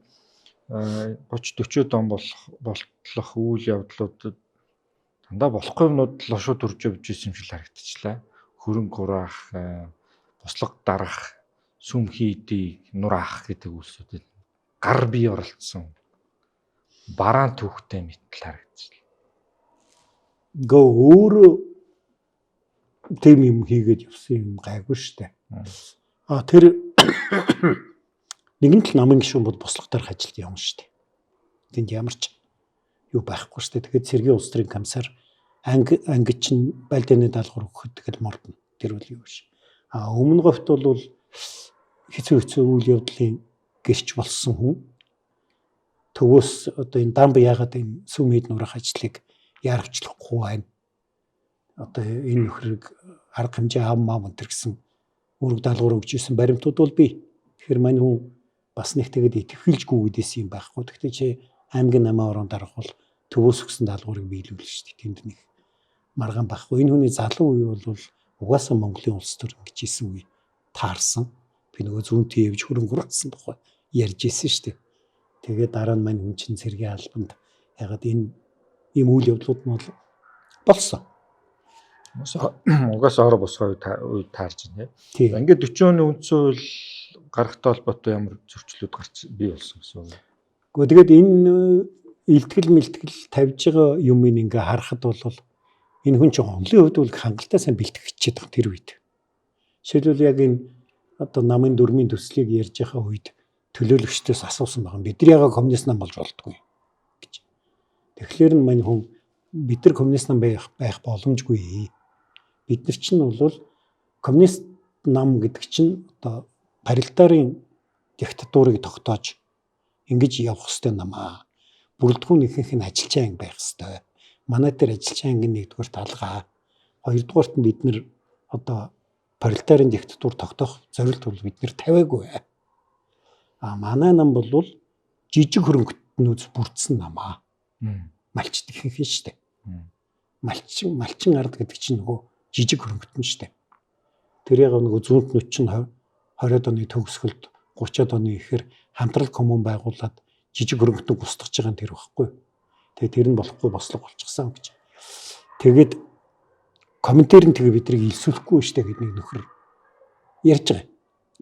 Speaker 2: 30 40-од он болох болтлох үйл явдлуудад дандаа болохгүй юмнууд л шууд төрж явж исэн юм шиг харагдчихлаа. Хөрөнгө хураах, буслаг дарах, сүм хийдийг нураах гэдэг үйлсүүдэд гар бие оролцсон бараан түүхтэй мэтэл харагдчихлаа.
Speaker 1: Гөө өөрөө тийм юм хийгээд явсан юм гайгүй штэ. А тэр нэгэн тал намын гишүүн бол буслаг дарах ажилд явна штэ. Тэнд ямар ч юу байхгүй штэ. Тэгээд цэргийн улс төрийн комиссар анги чинь байлдааны даалгавар өгөхөд тэгэл мордно. Тэр бол юу биш. А өмнө говьт бол хэцүү үйл явдлын гэрч болсон хүн төвөөс одоо энэ дамб яагаад энэ сүм хэд нурах ажлыг яарвчлахгүй байна. Одоо энэ нөхрийг арга хэмжээ ам мам энэ гэсэн үүрэг даалгавар өгч ирсэн баримтууд бол бий. Тэгэхээр мань хүн бас нэг тэгээд итгэвхийлжгүй гэдээс юм байхгүй. Гэхдээ чи аймгийн намын орон дарга бол төвөөс өгсөн даалгаврыг биелүүлнэ шүү дээ. Тэнд нэг маргаан байхгүй. Энэ хүний залуу үе бол угаасаа Монголын улс төр ингэж исэн үе таарсан. Би нөгөө зүүнтэй явж хөрөнгө оруулсан тухай ярьж исэн шүү дээ. Тэгээд дараа нь мань хүн чинь цэргийн албанд ягаад энэ ийм үйл явдлууд нь бол болсон.
Speaker 2: Угаасаа ороо босгоо үе таарж байна. Ингээд 40 оны үндсэн хууль гарахтай холбоотой ямар зөрчлүүд гарч бий болсон гэсэн үг.
Speaker 1: Гэхдээ тэгээд энэ илтгэл мэлтгэл тавьж байгаа юм ингээ харахад бол энэ хүн чинь онлын хувьд бол хангалттай сайн бэлтгэх хичээд байгаа тэр үед. Жишээлбэл яг энэ одоо намын дүрмийн төслийг ярьж байгаа үед төлөөлөгчдөөс асуусан байгаа. Бид нар ягаа коммунист нам болж болдгоо гэж. Тэгэхээр нь мань хүн бид нар коммунист нам байх боломжгүй. Бид нар чинь бол коммунист нам гэдэг чинь одоо пролетарын диктатурыг тогтоож ингэж явах ёстой нам аа. Бүрэлдэхүүн ихэнх нь ажилчин анги байх ёстой. Манай дээр ажилчин анги нэгдүгээр талгаа. Хоёрдугаарт нь бид нэр одоо пролетарын диктатур тогтоох зорилт бол бид нэр тавиагүй. А манай нам бол жижиг хөрөнгөтнүүд бүрдсэн нам аа. Малчд ихэнх нь шүү дээ. Малчин ард гэдэг чинь нөгөө жижиг хөрөнгөтөн шүү дээ. Тэр яг нөгөө зүүнтнүүд чинь 20-од оны төгсгөлд 30-од оны ихээр хамтрал коммун байгуулад жижиг хөрөнгөтөн густгаж байгаа нь тэр байхгүй. Тэгээ тэр нь болохгүй бослого болчихсон гэж. Тэгээд комментэр нь тэгээ биднийг илсүүлэхгүй штэ гэдэг нэг нөхөр ярьж байгаа.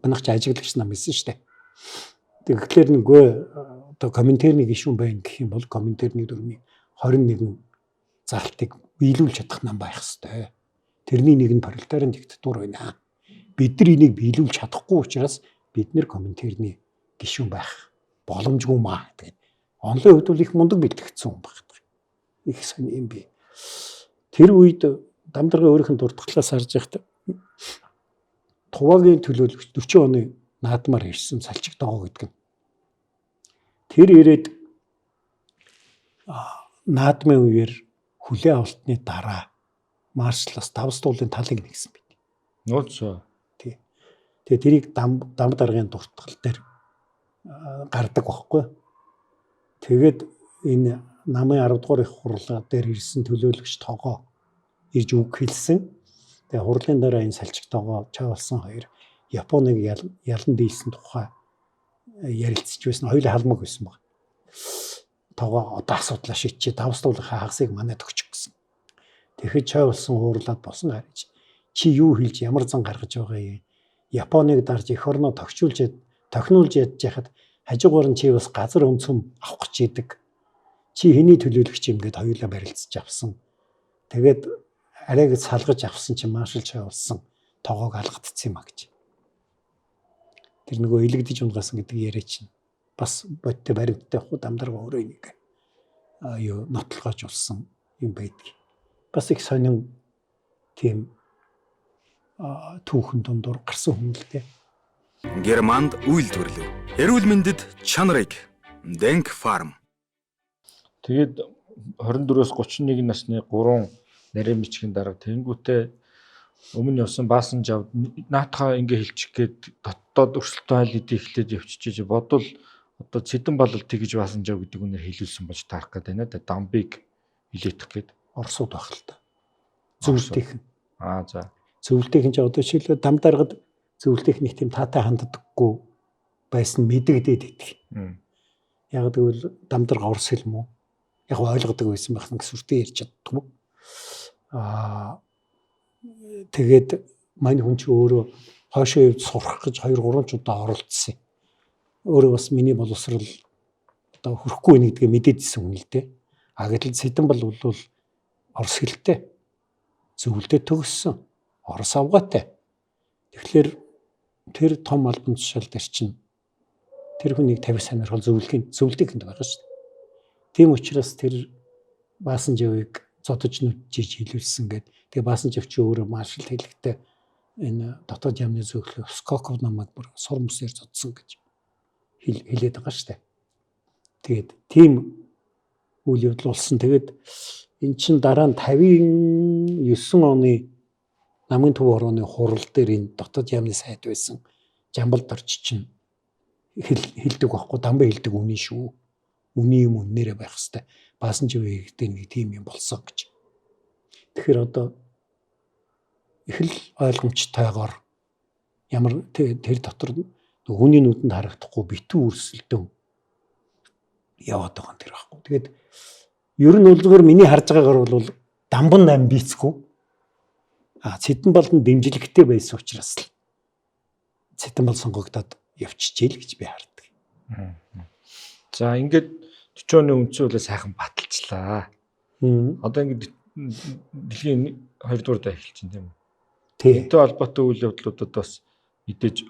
Speaker 1: Манайх чи ажиглагч нам байсан штэ. Тэгэхээр нэггүй одоо комментэрний гишүүн байна гэх юм бол комментэрний дүрмийн 21 залтыг биелүүлж чадах нам байх ёстой. Тэрний нэг нь пролетарын диктатур байна. Бид нар энийг биелүүлж чадахгүй учраас бид нэр комментэрний гишүүн байх боломжгүй маа гэдэг. Онлын хувьд бол их мундаг бэлтгэгдсэн хүн байх. Их сонь юм би. Тэр үед Дамдаргын өөрийнх нь дурдгалаас харж байхад Тувагийн төлөөлөгч 40 оны наадмаар ирсэн Салчиг Догоо гэдэг нь. Тэр ирээд наадмын үеэр хүлээ авалтны дараа маршлаас давс дуулын талыг нэгсэн байт.
Speaker 2: Нууц.
Speaker 1: Тий. Тэгээ тэрийг дам даргын дуртгал дээр гардаг байхгүй. Тэгээд энэ намын 10 дугаар их хурлаа дээр ирсэн төлөөлөгч Тогоо ирж үг хэлсэн. Тэгээ хурлын дараа энэ Салчиг Тогоо Чаавалсан хоёр Японыг ялан дийлсэн тухай ярилцж байсан. Хоёулаа халмаг байсан баг. Тогоо одоо асуудлаа шийдчихээ. Давс дуулынхаа хагасыг манайд өгчих гэсэн. Тэгэхэд Чаавалсан хуурлаад босон харж чи юу хэлж ямар зан гаргаж байгаа юм? Японыг дарж эх орноо тохинулж ядж яхад хажуугаар нь чи бас газар өнцөм авах гэж идэг. Чи хэний төлөөлөгч юм гэд хоёулаа барилцаж авсан. Тэгээд арайг салгаж авсан чи маршал Чаавалсан Тогоог алгадсан юм а гэж. Тэр нөгөө илэгдэж унгасан гэдэг яриа чинь бас бодтой баримттай хуу дамдарга өөрөө нэг юу нотлогоож болсон юм байдаг. Бас их сонин тийм түүхэн дундуур гарсан хүн л дээ.
Speaker 3: Германд үйлдвэрлэв. Эрүүл мэндэд чанарыг Денк фарм.
Speaker 2: Тэгээд 24-өөс 31 насны 3 Нарийн бичгийн дарга тэнгүүтээ өмнө явсан Баасан жав наатахаа ингээ хэлчих гээд дотдоод өрсөлтөө хайл хэдий эхлээд явчихжээ. Бодвол одоо Цэдэн балал тэгж Баасан жав гэдэг үнээр хилүүлсэн болж таарах гээд байна да. Дамбыг хилээх гээд
Speaker 1: Оросууд байх л та. Зөвлөлтийнхэн.
Speaker 2: Аа за.
Speaker 1: Зөвлөлтийнхэн ч одоо жишээлбэл дам даргад зөвлөлтийнх нэг тийм таатай ханддаггүй байсан мэдэгдээд идэх. Яг гэвэл дам дарга орос хэл мүү. Яг ойлгодог байсан байх нэг сүртэй ярьж чаддаггүй. Аа тэгээд мань хүн чи өөрөө хойшоо явж сурах гэж 2 3 ч удаа оролцсон юм. Өөрөө бас миний боловсрал одоо хүрхгүй байх гэдгээ мэдээдсэн хүн л дээ. А гэтэл Цэдэн бол бол орос хэлтэй. Зөвлөлтөд төгссөн. Орос авгаатай. Тэгэхээр тэр том албан тушаал дээр чинь тэр хүнийг тавих сонирхол зөвлөхийн зөвлөдийнхэнд байгаа шүү дээ. Тийм учраас тэр Баасан живийг зодож нүдчиж хилүүлсэн гээд тэгээ Баасан жив чи өөрөө маршал хэлэхдээ энэ дотоод яамны зөвлөх Скоков намайг бүр сур мөсөөр зодсон гэж хэлээд байгаа шүү дээ. Тэгээд тийм үйл явдал болсон. Тэгээд эн чин дараа нь 59 оны намын төв орооны хурал дээр энэ дотоод яамны сайд байсан Жамбал дорж чинь хэлдэг байхгүй дамбай хэлдэг үнэн шүү. Үний юм үннээрээ байх хэвээр. Баасан живээ гэдэг нэг тийм юм болсон гэж. Тэгэхээр одоо их л ойлгомжтойгоор ямар тэр дотор хүний нүдэнд харагдахгүй битүү өрсөлдөн яваад байгаа юм тэр байхгүй. Тэгээд ер нь бол зүгээр миний харж байгаагаар бол дамбан амбицгүй. А Цэдэн болон дэмжлэгтэй байсан учраас л Цэдэн бол сонгогдоод явчихжээ л гэж би хардаг.
Speaker 2: За ингээд 40 оны үндсэн хуулиа сайхан баталчлаа. Одоо ингээд дэлхийн 2 дугаар дай эхэлж байна тийм үү?
Speaker 1: Тий.
Speaker 2: Энэтэй холбоотой үйл явдлуудад бас мэдээж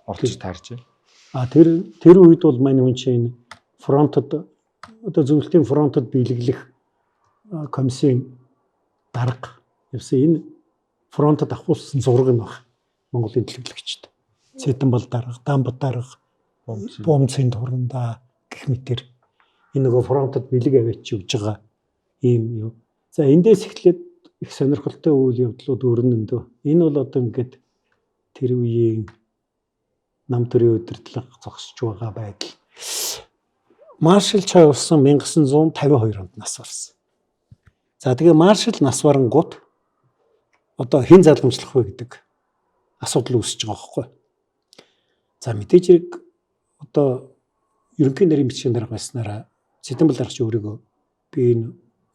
Speaker 2: орж таарч байна.
Speaker 1: А тэр тэр үед бол мань хүн чинь фронтод одоо зөвлөлтийн фронтод биелэглэх комиссийн дарга явсан. Энэ фронтод авахулсан зураг нь баг Монголын төлөөлөгчд. Цэдэн бол дарга, Дамб дарга, Бумцын турандаа гэх мэтэр энэ нөгөө фронтод бэлэг аваач өгж байгаа ийм юу. За эндээс эхлээд их сонирхолтой үйл явдлууд өрнөндөө. Энэ бол одоо ингээд тэр үеийн нам төрийн удирдлага зогсож байгаа байдал. Маршал Чай болсон 1952 онд нас барсан. За тэгээ маршал нас барангууд одоо хэн залгамжлах вэ гэдэг асуудал үүсэж байгаа байхгүй. За мэдээж хэрэг одоо ерөнхий нарийн бичгийн дарга байснараа Цэдэн дарга чи өөрийгөө би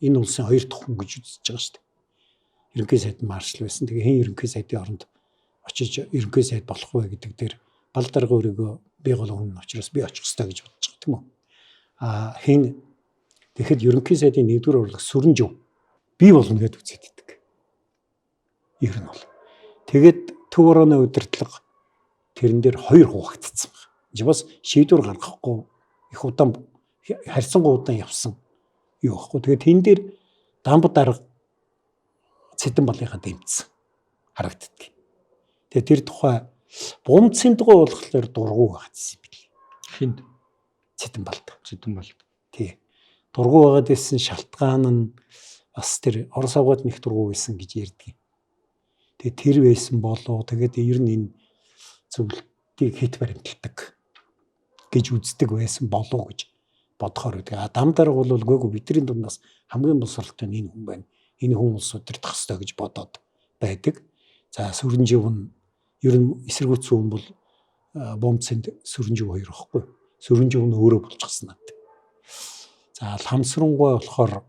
Speaker 1: энэ улсын хоёр дахь хүн гэж үзэж байгаа шүү дээ. Ерөнхий сайд нь маршал байсан. Тэгээ хэн ерөнхий сайдын оронд очиж ерөнхий сайд болох вэ гэдэг дээр бал дарга өөрийгөө би гол хүн учраас би очих ёстой гэж бодож байгаа тийм үү. А хэн тэгэхэд ерөнхий сайдын нэгдүгээр урлаг сүрэнжив би болно гэдээ үзээд идэг. Ер нь бол. Тэгээд төв орооны удирдлага тэрэн дээр хоёр хуваагдсан байна. Энд бас шийдвэр гаргахгүй их удаан харьцангуй удаан явсан юу байхгүй. Тэгээд тэн дээр дамб дарга Цэдэн балынхаа дэмжсэн харагддаг. Тэгээд тэр тухай бумцын дугуй болохоор дургу байгаадсэн юм бэл.
Speaker 2: Хинд
Speaker 1: Цэдэн балд.
Speaker 2: Цэдэн балд.
Speaker 1: Тий. Дургу байгаад байсан шалтгаан нь бас тэр Орос авгаад нэг дургу байсан гэж ярьдаг. Тэгээд тэр байсан болов тэгээд ер нь энэ зөвлөлтийг хит баримталдаг гэж үздэг байсан болов гэж бодохоор байдаг. А дам дарга бол үгүй бидний дундаас хамгийн боловсролтой нь энэ хүн байна. Энэ хүн улс удирдах ёстой гэж бодоод байдаг. За сүрэнжив нь ер нь эсэргүүцсэн хүн бол бомцэнд сүрэнжив хоёр байхгүй. Сүрэнжив нь өөрөө болчихсон над. За ламсрангуй болохоор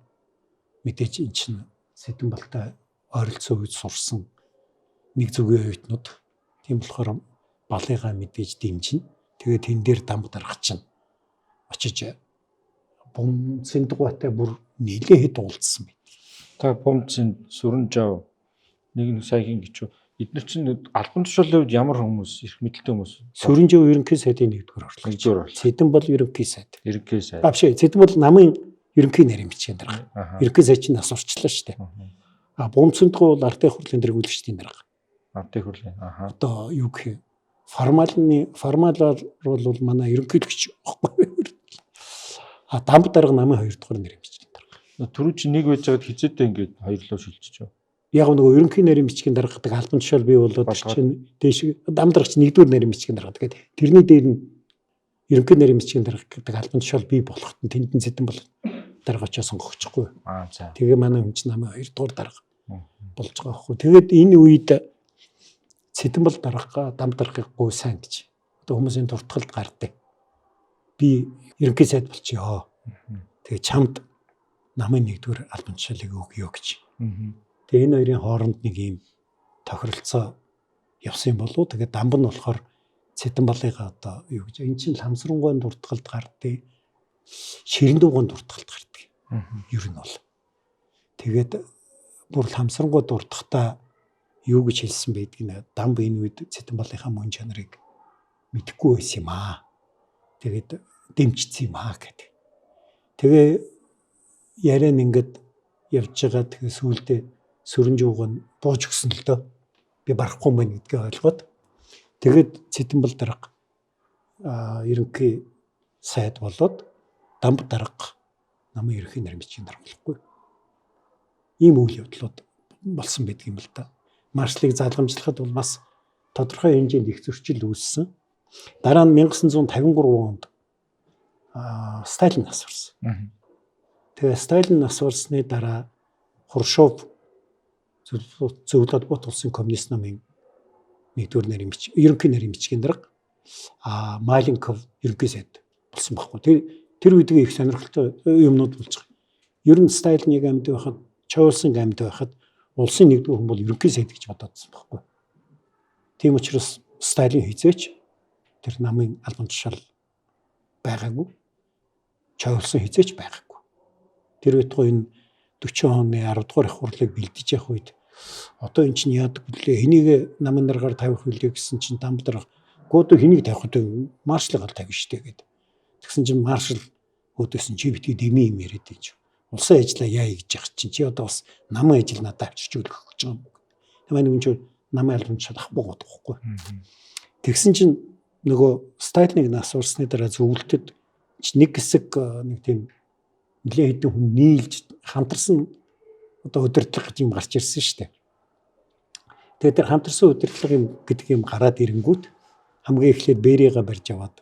Speaker 1: мэдээж эн чинь Сэдэн балтай ойролцоо үед сурсан нэг зүгийн оюутнууд. Тийм болохоор балыгаа мэдээж дэмжинэ. Тэгээ тэн дээр дамб дарга чинь очиж бумцын дугуйтай бүр нилээ хэд уулзсан байт.
Speaker 2: Та бумцын сүрэн жав нэг нь саяхан гэж эдгээр чинь албан тушаалын хувьд ямар хүмүүс эрх мэдэлтэй хүмүүс
Speaker 1: Сүрэнжив ерөнхий сайдын нэгдүгээр орлогч.
Speaker 2: нэгдүгээр орлогч.
Speaker 1: Цэдэн бол ерөнхий сайд.
Speaker 2: Ерөнхий сайд.
Speaker 1: А биш ээ, Цэдэн бол намын ерөнхий нарийн бичгийн дарга.
Speaker 2: Аха.
Speaker 1: Ерөнхий сайд чинь нас урчлаа шүү дээ. А бумцын дугуй бол ардын хурлын тэргүүлэгчдийн дарга.
Speaker 2: Ардын хурлын. Аха.
Speaker 1: Одоо юу гэх юм? Формалны формалаар бол манай ерөнхийлөгч байхгүй. А дамб дарга намын хоёр дахь нарийн бичгийн дарга.
Speaker 2: Түрүү чи нэг байж байгаад хизээдээ ингээд хоёрлоо шилжиж юу?
Speaker 1: Яг нөгөө ерөнхий нарийн бичгийн дарга гэдэг албан тушаал бий болоод чинь дээш дам дарга чинь нэгдүгээр нарийн бичгийн дарга. Тэгээд тэрний дээр нь ерөнхий нарийн бичгийн дарга гэдэг албан тушаал бий болоход нь тэнд нь Цэдэн бол дарга очоо сонгогдохгүй.
Speaker 2: Аа за.
Speaker 1: Тэгээ манай хүн чинь намайг хоёрдугаар дарга болж байгаа байхгүй. Тэгээд энэ үед Цэдэн бол дарга дам даргыг гуйсан гэж одоо хүмүүсийн дуртгалд гардаг. Би ерөнхий сайд болчихё. Тэгээ чамд намын нэгдүгээр албан тушаалыг өгье гэж. Тэгээ энэ хоёрын хооронд нэг юм тохиролцоо явсан юм болов. Тэгээ дамб нь болохоор Цэдэн балыгаа одоо юу гэж эн чинь ламсрангуйн дуртгалд гардыг, ширэндүүгэн дуртгалд гардаг. Ер нь бол. Тэгээд бүр ламсрангуй дуртахдаа юу гэж хэлсэн байдгийг нэ дамб энэ үед Цэдэн балынхаа мөн чанарыг мэдэхгүй байсан юм аа. Тэгээд дэмжсэн юм аа гэдэг. Тэгээ яриа нь ингээд явж байгаа. Тэгээ сүүлдээ сүрэнжүүг нь бууж өгсөн л дөө. Би барахгүй юм байна гэдгээ ойлгоод тэгээд Цэдэнбал дарга ерөнхий сайд болоод дамб дарга намын ерөнхий нарийн бичгийн дарга болохгүй. Ийм үйл явдлууд болсон байдаг юм л да. Маршлыг залгамжлахад бол бас тодорхой хэмжээнд их зөрчил үүссэн. Дараа нь 1953 онд Сталин нас барсан. Тэгээ Сталин нас барсны дараа Хрушов зөвлөлт бут улсын коммунист намын нэгдүгээр нарийн бичиг, ерөнхий нарийн бичгийн дарга, Маленков ерөнхий сайд болсон байхгүй. Тэр үед их сонирхолтой юмнууд болж байгаа. Ер нь Сталин яг амьд байхад, Чойлсон амьд байхад улсын нэгдүгээр хүн бол ерөнхий сайд гэж бодоодсон байхгүй. Тийм учраас Сталин хизээч тэр намын албан тушаал байгаагүй. Чойлсон хизээч байгаагүй. Тэр үед энэ 40 оны 10 дугаар их хурлыг бэлдэж явах үед одоо эн чинь яадаг вүлээ? Хэнийг намын даргаар тавих вүлээ гэсэн чинь дамб дарга гоо хэнийг тавих вэ? Маршалыг ал тавина штэ гэд. Тэгсэн чинь маршал өөдөөс нь чи битгий дэмий юм яриад байж. Улсын ажлаа яа гэж яах чинь чи одоо бас намын ажил надад авчирч өгөх гэж байгаа юм. Манай хүн чинь намын албан тушаал авахгүй байхгүй. Тэгсэн чинь нөгөө Сталиныг нас барсны дараа зөвлөлтөд нэг хэсэг нэг тийм нэлээд хэдэн хүн нийлж хамтарсан одоо удирдлага гэж юм гарч ирсэн шүү дээ. Тэгээд тэр хамтарсан удирдлага юм гэдэг юм гараад ирэнгүүт хамгийн эхлээд Берига барьж аваад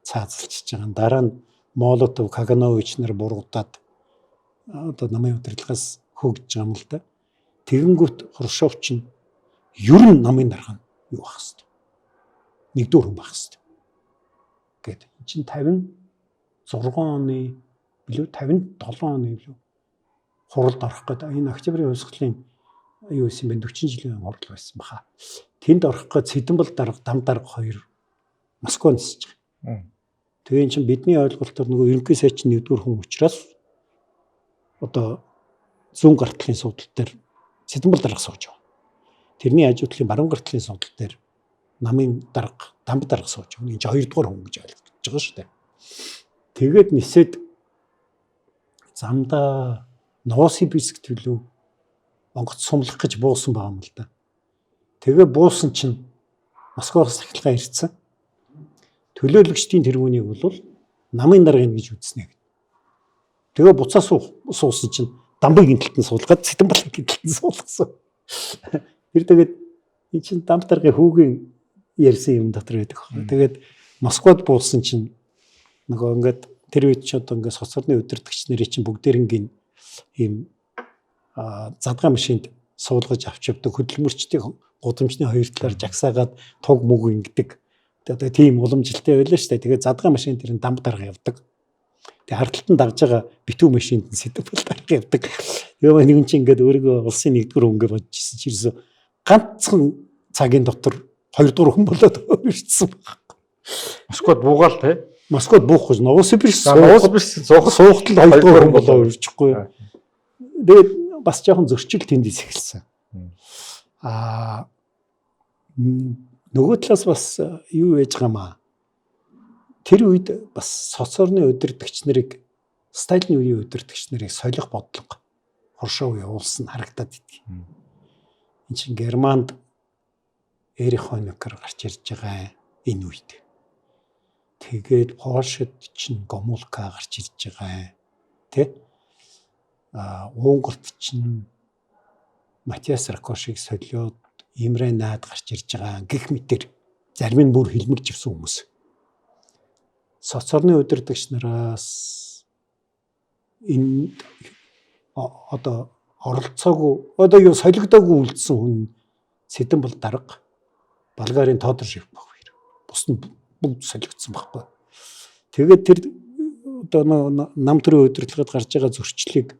Speaker 1: цаазалчиж байгаа. Дараа нь Молотов, Каганович нар буруудаад одоо намын удирдлагаас хөөгдөж байгаа юм л да. Тэгэнгүүт Хрушов чинь ер нь намын дарга нь юу байх хэвээр. Нэгдүгээр хүн байх хэвээр. Гэт. Энд чинь 56 оны билүү 57 оны билүү хуралд орох гэдэг энэ октябрийн хувьсгалын юу байсан бэ 40 жилийн хурал байсан баха. Тэнд орох гээд Цэдэнбал дарга, дам дарга хоёр Москва нисэж байгаа. Тэгээ эн чинь бидний ойлголтоор нөгөө ерөнхий сайд чинь нэгдүгээр хүн учраас одоо зүүн гартлын суудал дээр Цэдэнбал дарга сууж байгаа. Тэрний хажуу талын баруун гартлын суудал дээр намын дарга, дамб дарга сууж байгаа. Энэ чинь хоёрдугаар хүн гэж ойлгож байгаа шүү дээ. Тэгээд нисээд замдаа Новосибирск төлөө онгоц сумлах гэж буусан байгаа юм л да. Тэгээ буусан чинь Москваас сахилгаа ирсэн. Төлөөлөгчдийн тэргүүнийг бол намын дарга гэж үзнэ гэд. Тэгээ буцаа суусан чинь дамбыг гинтэлтэн суулгаад Цэдэнбалыг гинтэлтэн суулгасан. Тэр тэгээд энэ чинь дамб даргын хүүгийн ярьсан юм дотор байдаг байхгүй. Тэгээд Москвад буусан чинь нөгөө ингээд тэр үед ч одоо ингээд соцорны удирдагч нарын чинь бүгдээрнгийн ийм задгаа машинд суулгаж авч явдаг хөдөлмөрчдийг гудамжны хоёр талаар жагсаагаад туг мүг ингэдэг. Одоо тийм уламжилттай байлаа шүү дээ. Тэгээд задгаа машин тэр нь дамб дарга явдаг. Тэгээд хардталт нь дагж байгаа битүү машинд нь Сэдвбал дарга явдаг. Тэгээ нэгэн чинь ингээд өөрийгөө улсын нэгдүгээр хүн гэж бодож ирсэн чинь ерөөсөө ганцхан цагийн дотор хоёрдугаар хүн болоод ирсэн баг.
Speaker 2: Москвад буугаал те.
Speaker 1: Москвад буухгүй Новосибирск
Speaker 2: Новосибирск
Speaker 1: суухтал хоёрдугаар хүн болоо ирчихгүй. Тэгээд бас жоохон зөрчил тэндээс эхэлсэн. Аа нөгөө талаас бас юу яаж байгаа юм аа. Тэр үед бас соцорны удирдагч нарыг Сталины үеийн удирдагч нарыг солих бодлого Хрушов явуулсан харагдаад идэх. Энд чинь Германд Эрих Хонекер гарч ирж байгаа энэ үед. Тэгээд Польшид чинь Гомулка гарч ирж байгаа. Тэ? Унгарт чинь Матиас Ракошиг солиод Имре Наад гарч ирж байгаа гэх мэтэр зарим нь бүр хилмигч ирсэн хүмүүс. Соцорны удирдагч нараас энэ одоо оролцоогүй одоо юу солигдоогүй үлдсэн хүн Сэдэн бол дарга Болгарын Тодор Шивбах хоёр. Бус нь бүгд солигдсон байхгүй. Тэгээд тэр одоо нам төрийн удирдлагад гарч байгаа зөрчлийг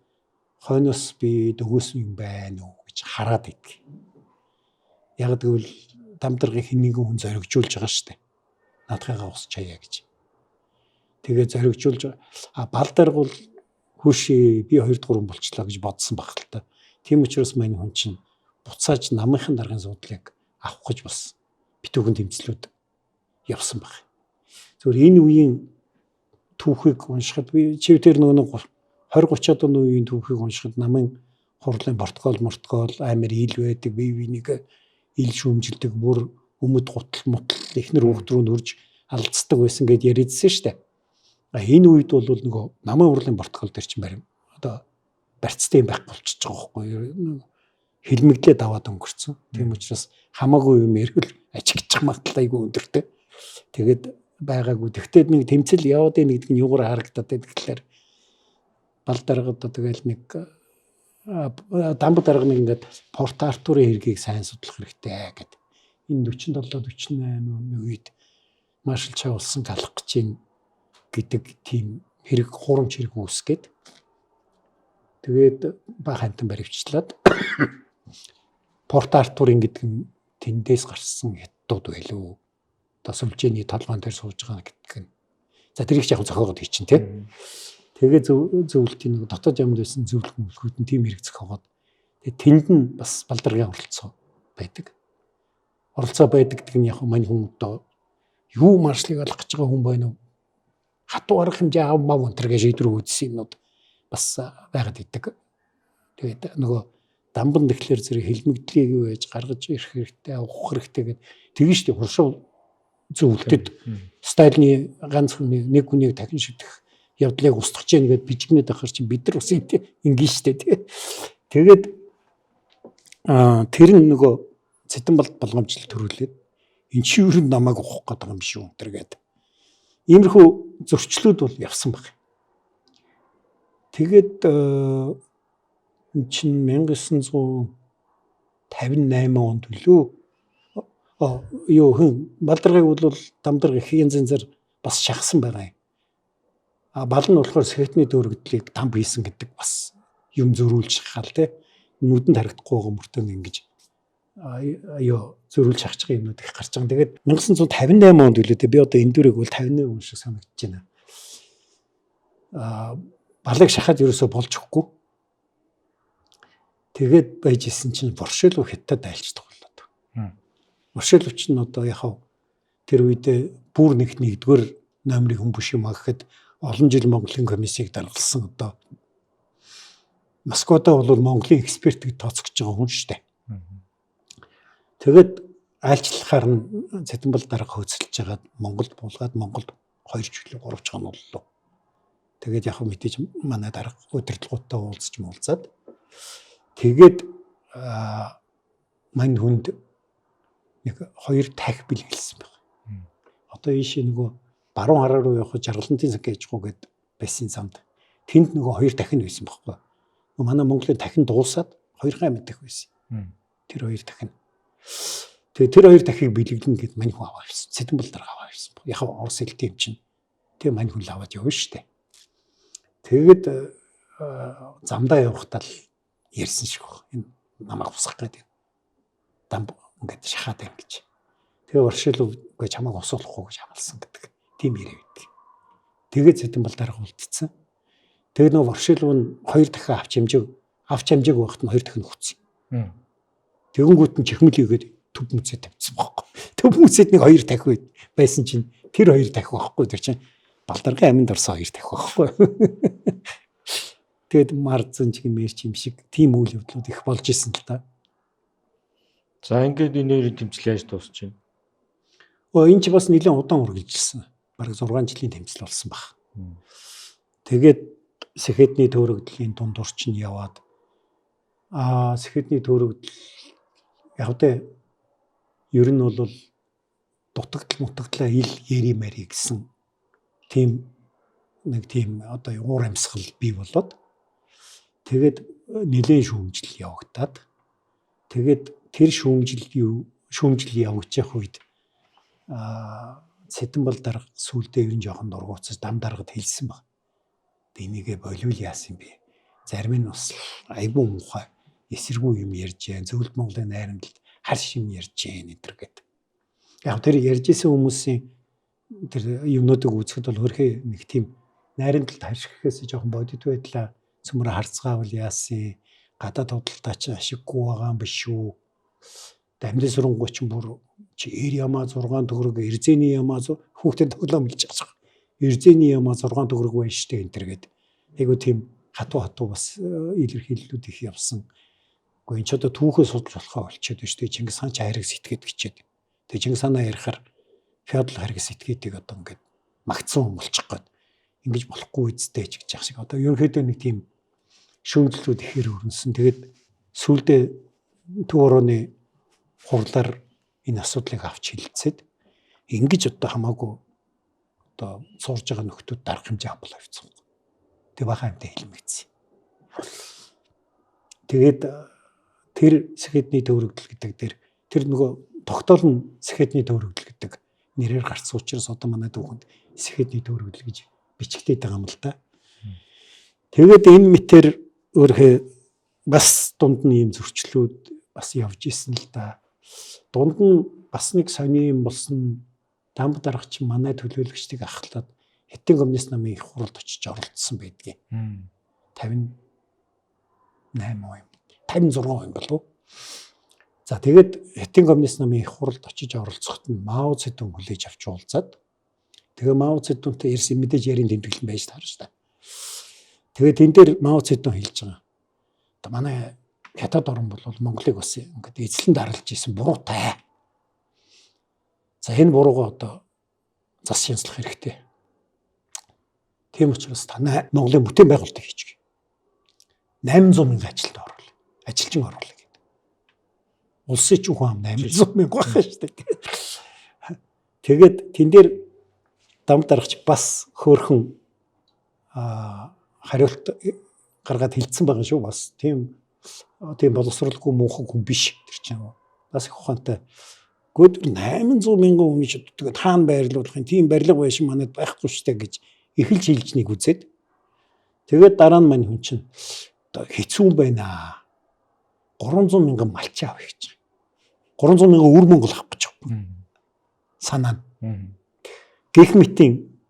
Speaker 1: хойноос би дөгөөсөн юм байна уу гэж хараад идэх. Яг гэвэл дамдаргын хэн нэгэн хүн зоригжуулж байгаа шүү дээ. Наадхыгаа усчаая гэж. Тэгээ зоригжуулж а балдарг бол хүүшээ би 2 3 болчлоо гэж бодсон баг л та. Тийм учраас мань хүн чинь буцааж намынхан даргын суудлыг авах гэж бас битүүхэн тэмцлүүд явсан баг. Зөвхөн энэ үеийн түүхийг уншихад би чив тэр нөгөө 20 30-аад оны үеийн түүхийг уншихад намын хурлын протокол мортокол амар ил байдаг, бие биенийг ил шүүмжилдэг, бүр өмд гутал мутал эхнэр хүүхд рүү нүрж алдцдаг байсан гэд яриадсэн шүү дээ. А энэ үед бол нөгөө намын хурлын протокол дээр чинь барим одоо барьцтай юм байхгүй болчихж байгаа байхгүй юу? Хилмиглээ даваад өнгөрцөн. Тийм учраас хамаагүй юм ярил ажигдчих магадлал айгүй өндөртэй. Тэгээд байгаагүй. Тэгвэл нэг тэмцэл яваад ийн гэдэг нь юугаар харагдаад байдаг гэхээр бал дарга одоо тэгэл нэг дамба дарга нэг ингээд Порт Артурын хэргийг сайн судлах хэрэгтэй гэд. Энэ 47 48 оны үед маршал Чавлсан галах гэж юм гэдэг тийм хэрэг хурамч хэрэг үүсгээд тэгээд бага хантан баривчлаад Порт Артурын гэдэг нь тэндээс гарсан хятадууд байлуу. Одоо сүлжээний толгоон дээр сууж байгаа гэдэг нь. За тэрийг ч яг зохиогоод хийчин тий. Тэгээ зөвлөлтийн нэг дотоод ямд байсан зөвлөх мөлхүүд нь тийм хэрэг зохиогоод тэгээ тэнд нь бас балдаргын оролцоо байдаг. Оролцоо байдаг гэдэг нь яг мань хүн одоо юу маршлыг алах гэж байгаа хүн байна уу? Хатуу арга хэмжээ ав мав өнтер гэж шийдвэр өгдсөн юмнууд бас байгаад идэг. Тэгээд нөгөө дамбан тэгэхээр зэрэг хилмигдлийг юу яаж гаргаж ирэх хэрэгтэй, авах хэрэгтэй гэд тэгэн штеп хуршуу зөвлөлтөд Сталины ганц хүний нэг хүнийг дахин шидэх явдлыг устгах гэж гээд бичгнээд байхаар чинь бид нар бас ингэн штэ тий. Тэгээд тэр нь нөгөө Цэдэн бол болгоомжлол төрүүлээд эн чи юу намайг ухах гээд байгаа юм биш үү энэ гээд. Иймэрхүү зөрчлүүд бол явсан баг. Тэгээд эн чинь 1958 онд билүү юу хэн балдаргыг бол дамдарга их янз янзаар бас шахсан байгаа юм. А бал нь болохоор сэхэтний дөрөгдлийг дамп хийсэн гэдэг бас юм зөрүүлж шахаал те. Нүдэнд харагдахгүй байгаа мөртөө ингэж юу зөрүүлж шахаж байгаа юмнууд их гарч байгаа. Тэгээд 1958 онд билүү те би одоо энэ дүрийг бол 58 он шиг санагдаж байна. А балыг шахаад ерөөсөө болж өгөхгүй. Тэгээд байж исэн чинь Ворошилов хятад айлчдаг боллоо. Ворошилов чинь одоо яг тэр үедээ бүр нэг нэгдүгээр номерыг хүн биш юм а гэхэд олон жил Монголын комиссийг даргалсан одоо Москвадаа бол Монголын эксперт гэж тооцогдож байгаа хүн шүү дээ. Тэгээд айлчлахаар нь Цэдэнбал дарга хөөцөлж жагаад Монголд буулгаад Монголд 2 жил 3 ч хоног боллоо. Тэгээд яг мэдээж манай дарга удирдлагуудтай уулзч муулзаад тэгээд мань хүнд нэг хоёр тах бэлгэлсэн байна. Одоо ийшээ нөгөө баруун хараа руу явах жаргалантын санх ээж гоо гэд байсан замд тэнд нөгөө хоёр дахин байсан байхгүй. Манай Монголын дахин дуусаад хоёрхан амьд дахь байсан. Тэр хоёр дахин. Тэгээ тэр хоёр дахийг бэлгэлнэ гэд мань хүн аваа явсан. Цэдэнбал дарга аваа явсан. Яг Орос хэлтэй юм чинь. Тэгээ мань хүн л аваад явна шүү дээ. Тэгээд замдаа явахдаа л ярьсан шиг баг. Энэ намайг усгах гэдэг. Дамб ингээд шахаад байна гэж. Тэгээ Ворошилов үгүй чамайг усуулахгүй гэж хамалсан гэдэг. Тийм яриа байдаг. Тэгээд Цэдэнбал дарга үлдсэн. Тэгээ нөгөө Ворошилов нь хоёр дахин авч амжиг байхад нь хоёр дахин өгцөн. Тэгэнгүүт нь чихмэл хийгээд төв мүцээ тавьчихсан байхгүй. Төв мүцээд нэг хоёр дахин байсан чинь тэр хоёр дахин байхгүй тэр чинь балдаргын аминд орсон хоёр дахин байхгүй. Тэгээд марзан ч гэмээр юм шиг тийм үйл явдлууд их болж исэн л та.
Speaker 2: За ингээд энэ хоёрын тэмцэл яаж дуусч байна?
Speaker 1: Өө энэ ч бас нэлээд удаан үргэлжилсэн. Бараг 6 жилийн тэмцэл болсон баг. Тэгээд Сэхэдний төөрөгдлийн дунд орчин яваад сэхэдний төөрөгдөл яг тэ ер нь бол дутагдал мутагдлаа ил ери мари гэсэн тийм нэг тийм одоо уур амьсгал бий болоод тэгээд нэлээд шүүмжил явагдаад тэгээд тэр шүүмжил явагдчих үед Цэдэнбал дарга сүулдэ ер нь жоохон дургуутсаж дам даргад хэлсэн баг. Энийгээ болиул яасан бэ? Зарим нь бас айгүй муухай эсэргүү юм ярьж जैन. Зөвлөлт Монголын найрамдалд харш юм ярьж जैन энэ төр гэд. Яг тэр ярьж исэн хүмүүсийн тэр юмнуудыг үзэхэд бол хөрхөө нэг тийм найрамдалд харш гэхээс жоохон бодит байдлаа цөмөр харцгаавал яасан, гадаад худалдаа чи ашиггүй байгаа юм биш үү? Дамдын сурэнгуй чинь бүр чи эр ямаа 6 төгрөг, эрзэний ямаа хүүхдэд тоглоом хэлж байгаа. Эрзэний ямаа 6 төгрөг байна штэ энэ төр гэд. Айгу тийм хатуу хатуу бас илэрхийллүүд их явсан. Гэхдээ энэ ч одоо түүхээ судалж болохоо болчиход байна штэ. Чингис хаан ч хайрыг сэтгээд гिचээд. Тэгээ Чингис хаанаа ярихаар феодал хайрыг сэтгээдэг одоо ингээд магтсан хүн болчих гээд ингэж болохгүй үсттэй ч гэж яах шиг. Одоо ерөнхийдөө нэг тийм шүүмжлүүд ихээр өрнөсөн. Тэгээд сүүлдээ төв орооны хурлаар энэ асуудлыг авч хилцээд ингэж одоо хамаагүй одоо суурж байгаа нөхдүүд дарах хэмжээ амбал авчихсан. Тэг бахан амтай хэлмэгдсэн. Тэгээд тэр сэхэдний төвөрөгдөл гэдэг дээр тэр нөгөө тогтоол нь сэхэдний төвөрөгдөл гэдэг нэрээр гарсан учраас одоо манай түүхэнд сэхэдний төвөрөгдөл гэж бичигдээд байгаа юм л да. Тэгээд энэ мэтэр өөрхөө бас дунд нь ийм зөрчлүүд бас явж исэн л да. Дунд нь бас нэг сони юм болсон. Дамб даргач манай төлөөлөгчдийг ахлаад Хятадын коммунист намын их хуралд очиж оролцсон байдгийг. 58 юм. 56 юм болов уу? За тэгээд Хятадын коммунист намын их хуралд очиж оролцоход нь Мао Цзэдун хүлээж авч уулзаад тэгээ Мао Цзэдунтай ярьсан мэдээж ярийн тэмдэглэн байж таарч та. Тэгээд тэн дээр Мао Цзэдун хэлж байгаа. Одоо манай Хятад орн бол Монголыг бас ингээд эзлэн даралж исэн буруутай. За энэ буруугаа одоо зас янзлах хэрэгтэй. Тийм учраас танай Монголын бүтээн байгуулалтыг хийчих. 800 мянган ажилтан оруул. Ажилчин оруулах гэдэг. Улсын чинь хүн ам 800 мянга байх шүү дээ. Тэгээд тэн дээр дам даргач бас хөөрхөн хариулт гаргаад хэлсэн байгаа шүү бас. Тийм боловсролгүй муухай хүн биш тэр чинь. Бас их ухаантай. Гүд 800 мянган хүн гэж тэгээд хаана байрлуулах юм, тийм барилга байшин манад байхгүй шүү дээ гэж эхэлж хэлж нэг үзээд. Тэгээд дараа нь мань хүн чинь одоо хэцүү байна. 300 мянган малчин авах гэж. 300 мянган үр монгол авах гэж. Санаа нь. Гэх мэтийн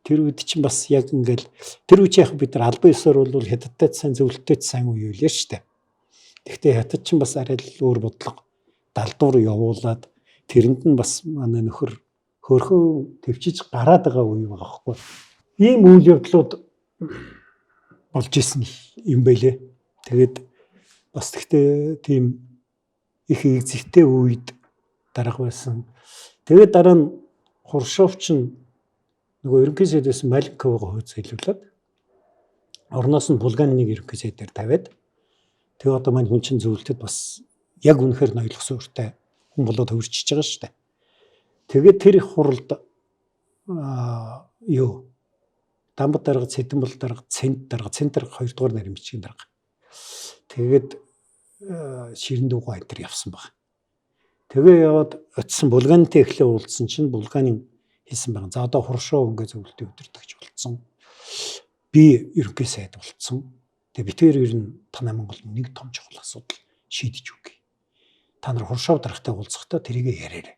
Speaker 1: тэр үед чинь бас яг ингээл тэр үеч яг бид нар албан ёсоор бол хятадтай сайн зөвлөлттэй сайн үе үлээ шүү дээ. Тэгэхдээ хятад чинь бас арай л өөр бодлого далдуур явуулаад тэрэнд нь бас манай нөхөр хөөрхөн төвчиж гараад байгаа үе байгаа байхгүй. Ийм үйл явдлууд болж исэн юм байлээ. Тэгээд бас тэгтээ тийм их экзэгтэй үед дарга байсан. Тэгээд дараа нь Хуршов чинь нөгөө ерөнхий сайд байсан Маленковыг хөөц хэлүүлээд орноос нь Булганиныг ерөнхий сайдаар тавиад тэгээ одоо маань хүн чинь зөвлөлтөд бас яг үнэхээр ноёлох суурьтай хүн болоод хөвөрчиж байгаа шүү дээ. Тэгээд тэр их хуралд юу Дамбад дарга, Цэдэнбал дарга, Цент дарга, Цент дарга 2 дугаар нарийн бичгийн дарга. Тэгээд ширэн дуугаа энэ төр явсан баг. Тэгээ яваад очисон Булгантай эхлээ уулзсан чинь Булганин хэлсэн байгаа. За одоо Хуршов ингээ зөвлөлтийн удирдагч болцсон. Би ерөнхий сайд болцсон. Тэгээ бид хоёр ер нь танай Монголд нэг том чухал асуудал шийдэж өгье. Та нар Хуршов даргатай уулзахдаа тэрийг яриарай.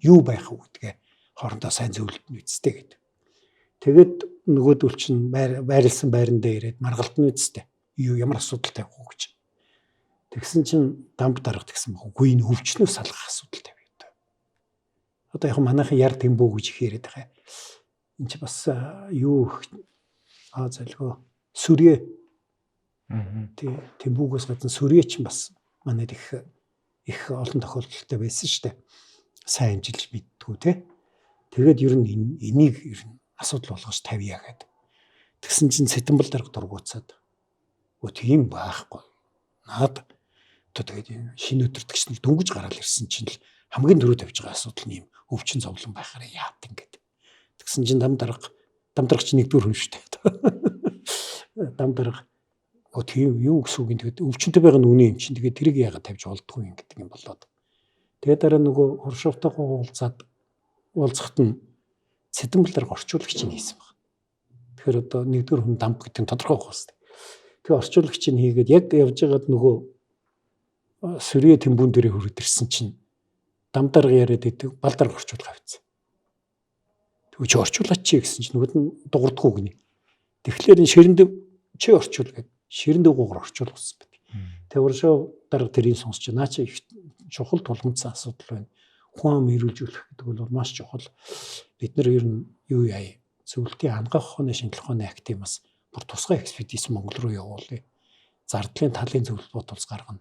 Speaker 1: Юу байх вэ гэдгээ хоорондоо сайн зөвлөлт нь үсттэй гэдэг. Тэгээд нөгөөдөл чинь байрлсан байрандаа ирээд маргалт нь үсттэй. Юу ямар асуудал тавих уу гэж. Тэгсэн чинь дамб дарга тэгсэн баг. Үгүй энэ өвчнөөс салгах асуудал тавих гэдэг. Одоо яг манайхан яр тэмбүү гэж их яриад байгаа. Энд чи бас юу золгоо сүрье. Тий, тэмбүүгээс гадна сүрье чинь бас манайд их олон тохиолдолтой байсан шүү дээ. Сайн амжилж мэдтгүү те. Тэгээд ер нь энийг ер нь асуудал болгож тавья гэдэг. Тэгсэн чинь Сэтэнбал дарга дургуутсаад өө тийм байхгүй. Наад одоо тэгээд шинэ өдөртөгч нь дөнгөж гараал ирсэн чинь л хамгийн түрүү тавьж байгаа асуудал нь юм өвчин зовлон байхаараа яад ингээд. Тэгсэн чинь дам дарга чинь нэгдүгээр хүн шүү дээ. Дам дарга өө тийм юу гэсэн үг юм, тэгээд өвчнөд байгаа нь үнэ юм чинь, тэгээд тэрийг яагаад тавьж болдгоо юм гэдэг юм болоод. Тэгээд дараа нөгөө Хуршовтойгоо уулзаад уулзахад нь Сэтэнбал дарга орчуулагч нь хийсэн баг. Тэгэхээр одоо нэгдүгээр хүн дамп гэдэг нь тодорхой байх хэвээр. Тэгээ орчуулагч нь хийгээд яг явж байгаад нөгөө сүрье тэмбүүн дээрээ хүрээд ирсэн чинь дам дарга яриад идэг, бал дарга орчуулга авчихсан. Тэгээ чи орчуулаач чи гэсэн чинь нөгөөд нь дуурдаггүй гинэ. Тэгэхээр энэ ширэнд чи орчуул гэд ширэнд гуугаар орчуулсан байт. Тэгээ уршаа дарга тэрийг сонсч наа чи их чухал тулгамдсан асуудал байна. Хүн ам эрүүлжүүлэх гэдэг бол маш чухал. Бид нар ер нь юу яа зөвлөлтийн анагаах ухааны шинжлэх ухааны актив бас бүр тусгай экспедиц Монгол руу явуулъя. Зардлын талын зөвлөлт бот улс гаргана.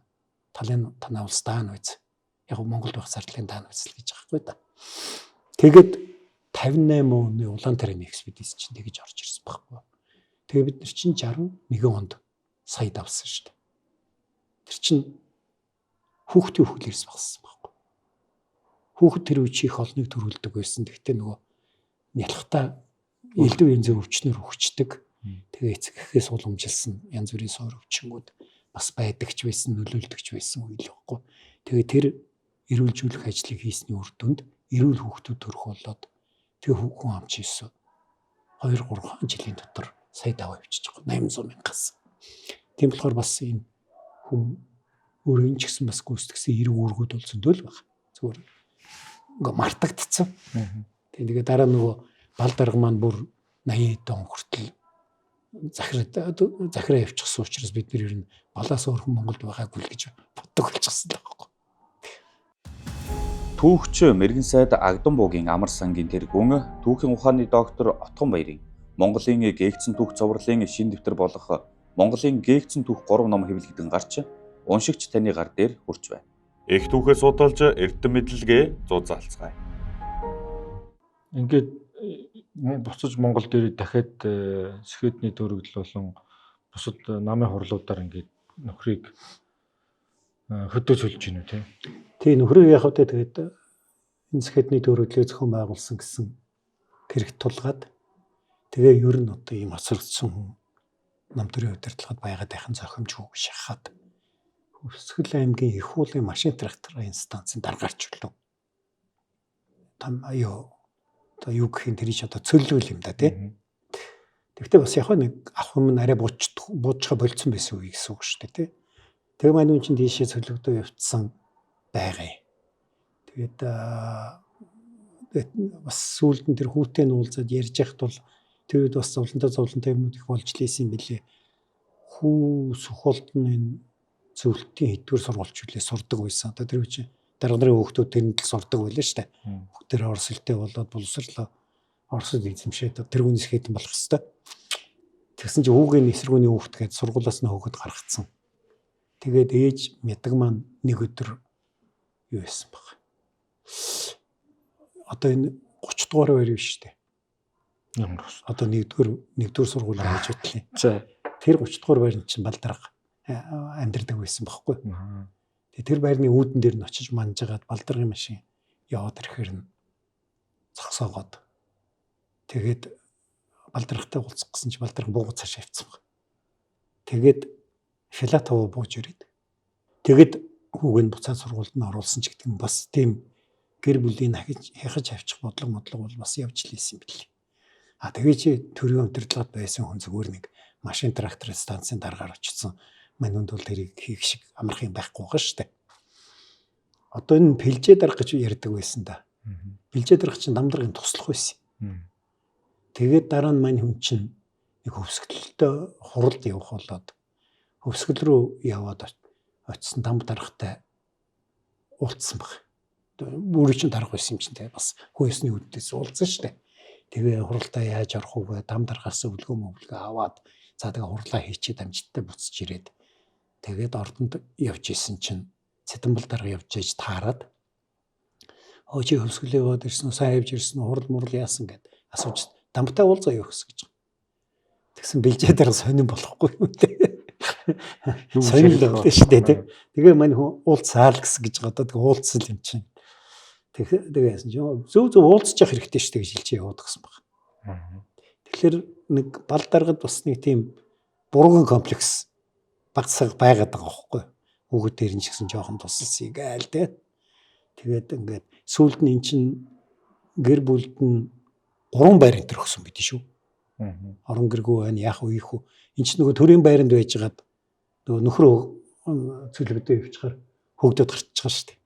Speaker 1: Талын танаа улс даана үз. Яг Монголд байх зардлын даана үз л гэж байгаа хгүй да. Тэгээд 58 оны улаан тарианы экспедиц чинь тэгэж орж ирсэн байхгүй. Тэгээ бид нар чинь 61 онд сая давсан шүү дээ. Тэр чинь хүүхдийн үхэл ирс багассан байхгүй. Хүүхэд тэр үе чи их олныг төрүүлдэг байсан. Тэгтээ нөгөө нялхтаа элдв янзын өвчнөр өвчдөг. Тэгээ эцэг эхээс уламжилсан янз бүрийн суур өвчнгүүд бас байдаг ч байсан, нөлөөлдөг ч байсан үе л байхгүй. Тэгээ тэр эрүүлжүүлэх ажлыг хийсний үр дүнд эрүүл хүүхдүүд төрөх болоод тэгээ хүн ам чи 2 3 жилийн дотор сая даваа явчихж байгаа 800 мянгаас. Тийм болохоор бас энэ хүн өөрөө энэ ч гэсэн бас гүйцэтгсэн эрэг үүргүүд бол зөндөл баг. Зүгээр ингээ мартагдцсан. Тэгээ дараа нөгөө бал дарга маань бүр 80 он хүртэл захираа явчихсан учраас бид нар ер нь балаас өөр хүн Монголд байгаагүй л гэж боддог болчихсон л байхгүй.
Speaker 4: Түүхч мэрэгэн сайд Агдан буугийн амар сангийн тэргүүн түүхийн ухааны доктор Отгон Баярын Монголын гээгдсэн түүх цовруулын шин дэвтэр болох Монголын гээгдсэн түүх 3 ном хэвлэгдэн гарч уншигч таны гар дээр хүрч байна.
Speaker 5: Эх түүхээ судалж эрдэм мэдлэгээ зузаалцгаая.
Speaker 2: Ингээд буцаж Монгол дээр дахиад Сэхэдний төрөгдөл болон бусад намын хурлуудаар ингээд нөхрийг хөдөөж хөлж гинүү тий.
Speaker 1: Тий, нөхрийг яг үгүй тэгээд энэ Сэхэдний төрөгдлийг зохион байгуулсан гэсэн хэрэг тулгаад тэгээ ер нь одоо ийм хоцрогдсон хүн нам төрийн удирдлагад байгаад байх нь зохимжгүй шахаад Хөвсгөл аймгийн их уулын машин тракторын станцын даргаарч өглөө. Там аюу одоо юу гэх юм тэр чи одоо цөллөл юм да тий. Тэгвэл бас яг нэг авах юм нь арай буучхаа болцсон байсан үе гэсэн үг шүү дээ тий. Тэгээ маань үн чинь тийшээ цөлөгдөө явцсан байгаа юм. Тэгээд бас сүүлд нь тэр хүүтэй нь уулзаад ярьж яхад бол тэр үед бас зовлонтой юмнууд их болж лээсэн юм билээ. Хүү Сөхөлд нь энэ зөвлөлтийн хэддүгээр сургуульч үлээ сурдаг байсан. Одоо тэр үе чинь дарга нарын хүүхдүүд тэрэнд л сурдаг байлаа шүү дээ. Бүгдээр орос хэлтэй болоод боловсрлоо Оросд эзэмшээд тэр хүнээс хэдэн болох хэвээр. Тэгсэн чинь хүүгийн эсэргүүний хүүхд гээд сургуулиас нь хөөхөд гаргацсан. Тэгээд ээж мядаг маань нэг өдөр юу яасан баг. Одоо энэ 30 дугаар байр биш үү?
Speaker 2: Ямар ус.
Speaker 1: Одоо нэгдүгээр сургууль хийж бодлоо.
Speaker 2: За.
Speaker 1: Тэр 30 дугаар байранд чинь Балдарга амьдардаг байсан байхгүй. Тэгээ тэр байрны үүдэн дээр нь очиж манжгаад Балдаргын машин яваад ирэхээр нь зогсоогоод тэгээд Балдаргатай уулзах гэсэн чи Балдарга бууга цаашаа явцсан баг. Тэгээд Филатов бууж ирээд тэгээд хүүг нь буцаад сургуульд нь оруулсан ч гэдэг нь бас тийм гэр бүлийн хяхаж авчих бодлого бол бас явж лээсэн юм билээ. А тэгээ чи төрийн удирдлагад байсан хүн зүгээр нэг машин трактор станцын даргаар очсон. Манунд бол тэрийг хийх шиг амарх юм байхгүй байгаа шүү дээ. Одоо энэ пэлжээ дарга гэж ярьдаг байсан да. Пэлжээ дарга чинь дамдаргын туслах байсан. Тэгээд дараа нь мань хүн чинь нэг хөвсгөлтэй хуралд явах болоод хөвсгөл рүү яваад очисон дам даргатай уулзсан баг. Өөрөө чинь дарга байсан юм чинь те бас хүн ёсны үүднээс уулзсан шүү дээ. Тэгээ хуралдаа яаж орох вэ? Дам даргаас өвлгөө мөвлгөө аваад за тэгээ хурлаа хийчихэд амжилттай буцаж ирээд тэгээд ордонд явж исэн чинь Цэдэнбал дарга явж ээж таарад өө чи хөвсгөлөө яваад ирсэн үү? Сайн явж ирсэн үү? Хурал мурал яасан гэд асууж дамтай уулзаа юу гэсэн гэж. Тэгсэн бэлжээ дарга сонин болохгүй юм те. Сонин л болно шүү дээ те. Тэгээ мань хүн уулзаал гэсэн гэж байгаа. Тэгээ уулзсан юм чинь. Тэгээ яасан чинь зөв зөв уулзчих хэрэгтэй шүү дээ гэж хэлж яваад гсэн баг. Тэгэхээр нэг бал даргад бас нэг тийм бурган комплекс багцсаг байгаад байгаа байхгүй. Хүүхэд дээр нь ч гэсэн жоохон тусалсан гээл те. Тэгээд ингээд сүүлд нь эн чинь гэр бүлд нь 3 байр энэ төр өгсөн байд шүү. Орон гэргүй байна, яах вэ, ийх үү. Эн чинь нөгөө төрийн байранд байжгаад нөгөө нөхрөө цөлбөдөө явчихаар хөөгдөд гарчихгаа шүү дээ.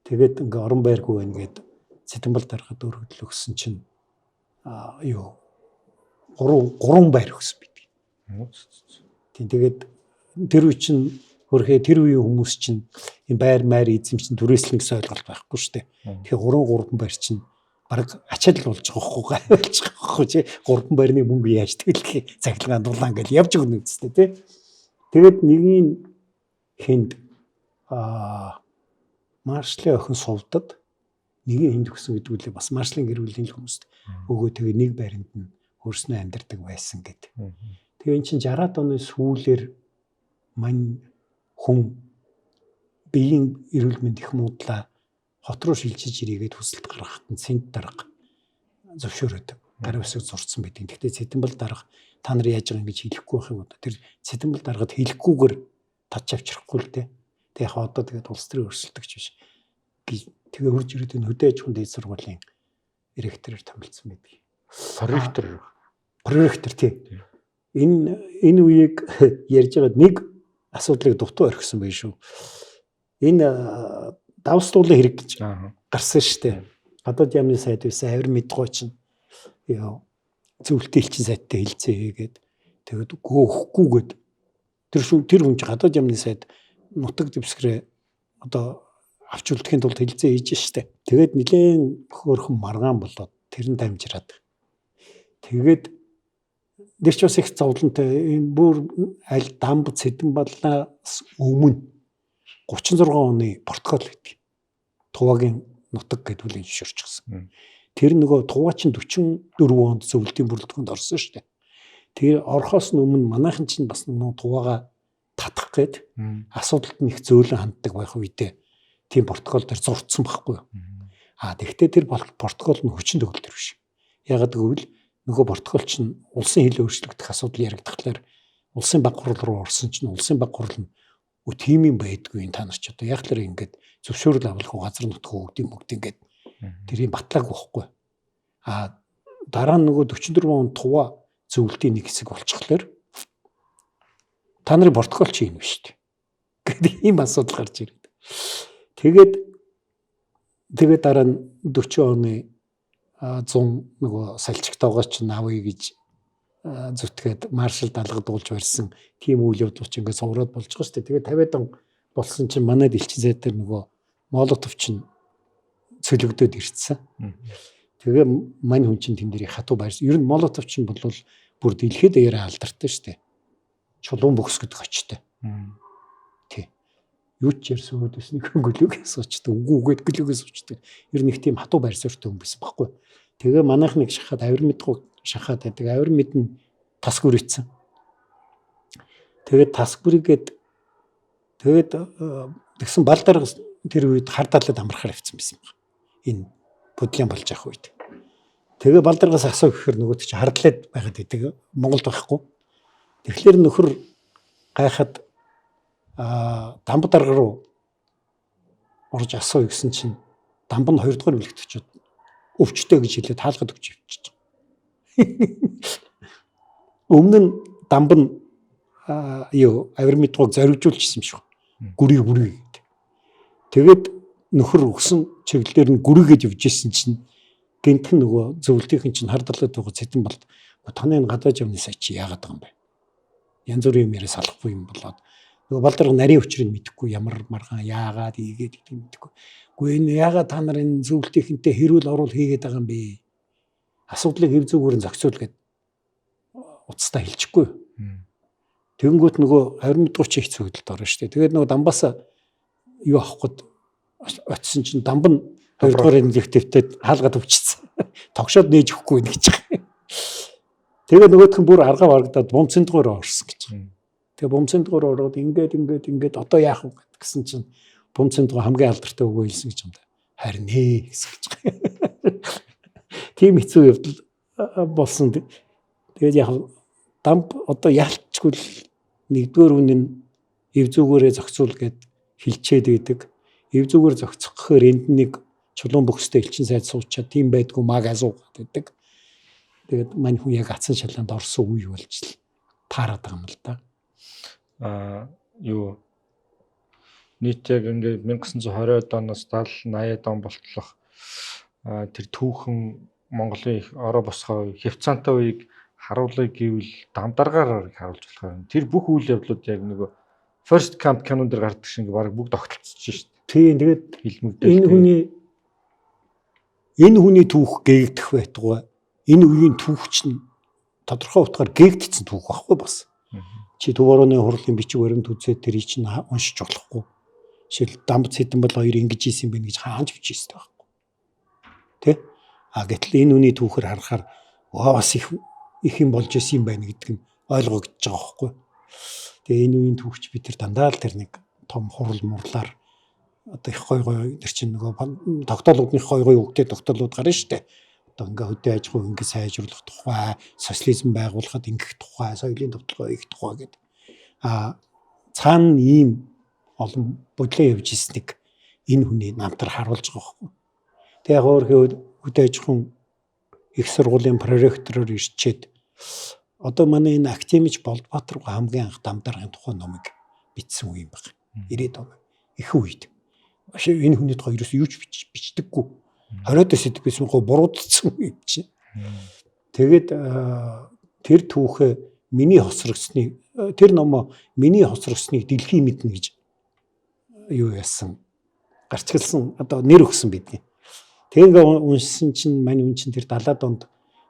Speaker 1: Тэгээд ингээ орон байргүй байна гэд Цэдэнбал даргад өргөдөл өгсөн чинь юу 3 байр өгсөн байдаг. Тийм, тэгээд тэр үе чинь хөрхөө тэр үеийн хүмүүс чинь энэ байр майр эзэм чинь түрээслэн гэсэн ойлголт байхгүй шүү дээ. Тэгэхээр 3 байр чинь бараг ачаал болж байгаа байхгүй гай болж байгаа байхгүй чи 3 байрны мөнгө яаж тэглэх цаглагаан дулаан гэж явж өгнө үстэй тий. Тэгээд нэгийн хүнд маршлын охин сувдад нэгийн хүнд өгсөн гэдэг үлээ бас маршлын гэр бүлийн л хүмүүст өгөө тэгээ нэг байранд нь өөрснөө амьдардаг байсан гэд. Тэгээ эн чинь 60-аад оны сүүлээр мань хүн биеийн эрүүл мэнд их муудлаа хот руу шилжиж ирээгээд хүсэлт гаргахад нь цэнт дарга зөвшөөрөөд гар үсэг зурцсан байдаг. Гэхдээ Цэдэнбал дарга та нар яаж байгаа юм гэж хэлэхгүй байх юм одоо. Тэр Цэдэнбал даргад хэлэхгүйгээр татч авчрахгүй л дээ. Тэг яг одоо тэгээд улс төрийн өрсөлдөгч биш. Тэгээ хурж ирээд энэ хөдөө аж ахуйн дээд сургуулийн ректороор томилсон байдаг.
Speaker 2: Проректор.
Speaker 1: Проректор тий. Энэ үеийг ярьж байгаад нэг асуудлыг дутуу орхисон байх шүү. Энэ давс дуулын хэрэг гэж гарсан шүү дээ. Гадаад яамны сайд байсан авир мэдгоо чинь зөвлөлтийн элчин сайдтай хэлцээ хийгээд тэгээд гөөхгүйгээд тэр шүү тэр хүн чинь гадаад яамны сайд нутаг дэвсгэрээ одоо авч үлдэхин тулд хэлцээ хийж штэ. Тэгээд нилээн хөөрхөн маргаан болоод тэр нь дамжираад. Тэгээд тэр ч бас их зовлонтой энэ бүр аль дамб цэдэн баллаас өмнө 36 оны протокол гэдэг. Тувагийн нутаг гэдэг үлийн зөвшөөрчихсөн. Тэр нөгөө Туваа чинь 44 онд зөвлөлтийн бүрэлдэхүүнд орсон шүү дээ. Тэр орохоос өмнө манайхан чинь бас нөгөө Туваага татах гээд асуудалд нь их зөөлөн ханддаг байх үедээ тийм протокол дээр зурцсан байхгүй юу. А тэгвэл тэр протокол нь хүчин төгөлдөр биш. Ягаад гэвэл нөгөө протокол чинь улсын хил өөрчлөгдөх асуудал яригдахлаар улсын баг хурал руу орсон чинь улсын баг хурал нь тийм юм байдгүй та нар ч одоо яг л ингээд зөвшөөрөл авах газар нутг өгд юм өгд ингээд тэрийг батлаагүй байхгүй. А дараа нь нөгөө 44 он Тува зөвлөлтийн нэг хэсэг болчихлоор та нарын протокол чи энэ биш үү гэдэг ийм асуудал гарч ирээд. Тэгээд дараа нь 40 оны 100 нөгөө салчигтойгоо ч авъя гэж зүтгээд маршал далгадуулж барьсан тийм үйл явдал ч ингээд совроод болж байгаа шүү дээ. Тэгээд 50-аад он болсон чинь манайд элчин сайд дээр нөгөө Молотов чинь цөлөгдөд ирсэн. Тэгээ мань хүн чинь тэн дээр хатуу байрсан. Ер нь Молотов чинь бол бүр дэлхийд даяараа алдартай шүү дээ. Чулуун бөхс гэдэг очтой. Тий. Юу ч ярьсан өөдөөс нэг гөлөг суучдаг. Үгүй үгээд гөлөгөө суучдаг. Ер нь их тийм хатуу байр суурьтай хүн байсан байхгүй. Тэгээ манайх нэг шахаад авир мэдгүй шахаад байдаг. Авир мэд нь тас гүрийцэн. Тэгээд тас гүрийгээд тэгээд тэгсэн бал дарга тэр үед хар далайд амрахаар явцсан байсан баг. Энэ бүдлийн болж явах үед. Тэгээ бал даргаас асуу гэхээр нөгөөд чи хардлаад байгаад идэг. Монголд байхгүй. Тэгэхээр нөхөр гайхаад дамб дарга руу орж асуу гэсэн чинь дамб нь 2 дугаар бүлэгт очиод өвчтөй гэж хэлээд хаалгад өгч явчихж. Өмнө нь дамб нь юу авир мэдгүйг зоригжуулчихсан юм шиг. Гүрий гүрий гэдэг. Тэгээд нөхөр өгсөн чиглэлээр нь гүрийгээд явж исэн чинь гинтхэн нөгөө зөвлөлтийнхэн чинь хар далайд байгаа цэдэн болд таны энэ гадаад явны сая чи яагаад байгаа юм бэ? Янз бүрийн юм яриа салахгүй юм болоод нөгөө балдарга нарийн учрыг мэдэхгүй ямар маргаан яагаад ийгээд гэдгийг мэдэхгүй. Үгүй энэ яагаад та нар энэ зөвлөлтийнхэнтэй хэрүүл оруул хийгээд байгаа юм бэ? Асуудлыг хэв зүгээр нь зохицуул гэд уцтай хэлчихгүй. Тэгэнгүүт нөгөө 20 чи хэцүү хөдөлт орно шүү дээ. Тэгээд нөгөө дамбаас юу авах гээд очисон чинь дамб нь 2 дугаар эмнэлэгт дэвтээд хаалгаад өвчсөн. Тогшоод нээж өгөхгүй нэ гэж байгаа. Тэгээ нөгөөх нь бүр аргаа барагдаад бумцын дугаар орсон гэж. Тэгээ бумцын дугаар ороод ингээд ингээд ингээд одоо яах вэ гэсэн чинь бумцын дугаар хамгийн алдартай үгөө хэлсэн гэж юм да. Харин ээ гэсэн гэж. Тийм хэцүү явдал болсон. Тэгээд яг дамп одоо ялчгүй л нэгдүгээр үн нь эв зүгээрээ зохицуул гэд хилчээд байдаг. Эв зүгээр зохицох гэхээр энд нэг чулуун бөхстэй элчин сайд суучаад тийм байдгүй маг асуугаад байдаг. Тэгээд мань хүн яг ацсан шалаанд орсон үе болж л таарад байгаа юм л да.
Speaker 2: Аа юу нийт яг ингээд 1920-ад оноос 70 80-ад он болтлох тэр түүхэн Монголын их ороо босгоо хявцаантай үеийг харуулъя гэвэл дамдаргаар харуулж болох юм. Тэр бүх үйл явдлууд яг нөгөө First Camp кинон дээр гардаг шиг баг бүгд огтлцож шít.
Speaker 1: Тийм, тэгээд
Speaker 2: Хилмигдэл.
Speaker 1: Энэ хүний түүх гээгдэх байтугай энэ үеийн түүх чинь тодорхой утгаар гээгдсэн түүх байхгүй бас. Чи Төв орооны хурлын бичиг баримт үзээд тэрийг чинь уншиж болохгүй. Жишээл Дамб Цэдэн бол хоёр ингэж ийсэн юм байна гэж хаанч бичсэн байхгүй. Тэ? А гэтэл энэ үний түүхээр харахаар бас их их юм болж исэн юм байна гэдг нь ойлгогдож байгаа байхгүй. Тэгээ энэ үеийн түүхч бид тэр дандаа л тэр нэг том хурал мурлаар одоо их гой гой тэр чинь нөгөө тогтоолуудын их гой гой үгтэй тогтоолууд гарна штэ. Одоо ингээ хөдөө аж ахуй ингээ сайжруулах тухай, социализм байгуулахад ингэх тухай, соёлын товтлогоо хийх тухай гэдэг. А цаана ийм олон бодлоо явж ирснийг энэ хүний намтар харуулж байгаа байхгүй. Тэгээ яг өөр хөдөө аж ахуйн их сургуулийн проректороор ирчээд одоо манай энэ академич Болдбаатар хамгийн анх дамдаргын тухай номыг бичсэн үе юм байна. 90-ад он. Их үед. Энэ хүний тухай ерөөсөө юу ч бичдэггүй. 20-од сэдв байсан гоо буруудсан юм чинь. Тэгээд тэр түүхээ миний хоцрогдсныг тэр номоо миний хоцрогдсныг дэлхий мэднэ гэж юу яасан гарчгалсан одоо нэр өгсөн бидний. Тэгээ ингээ уншсан чинь мань үн чинь тэр 70-аад онд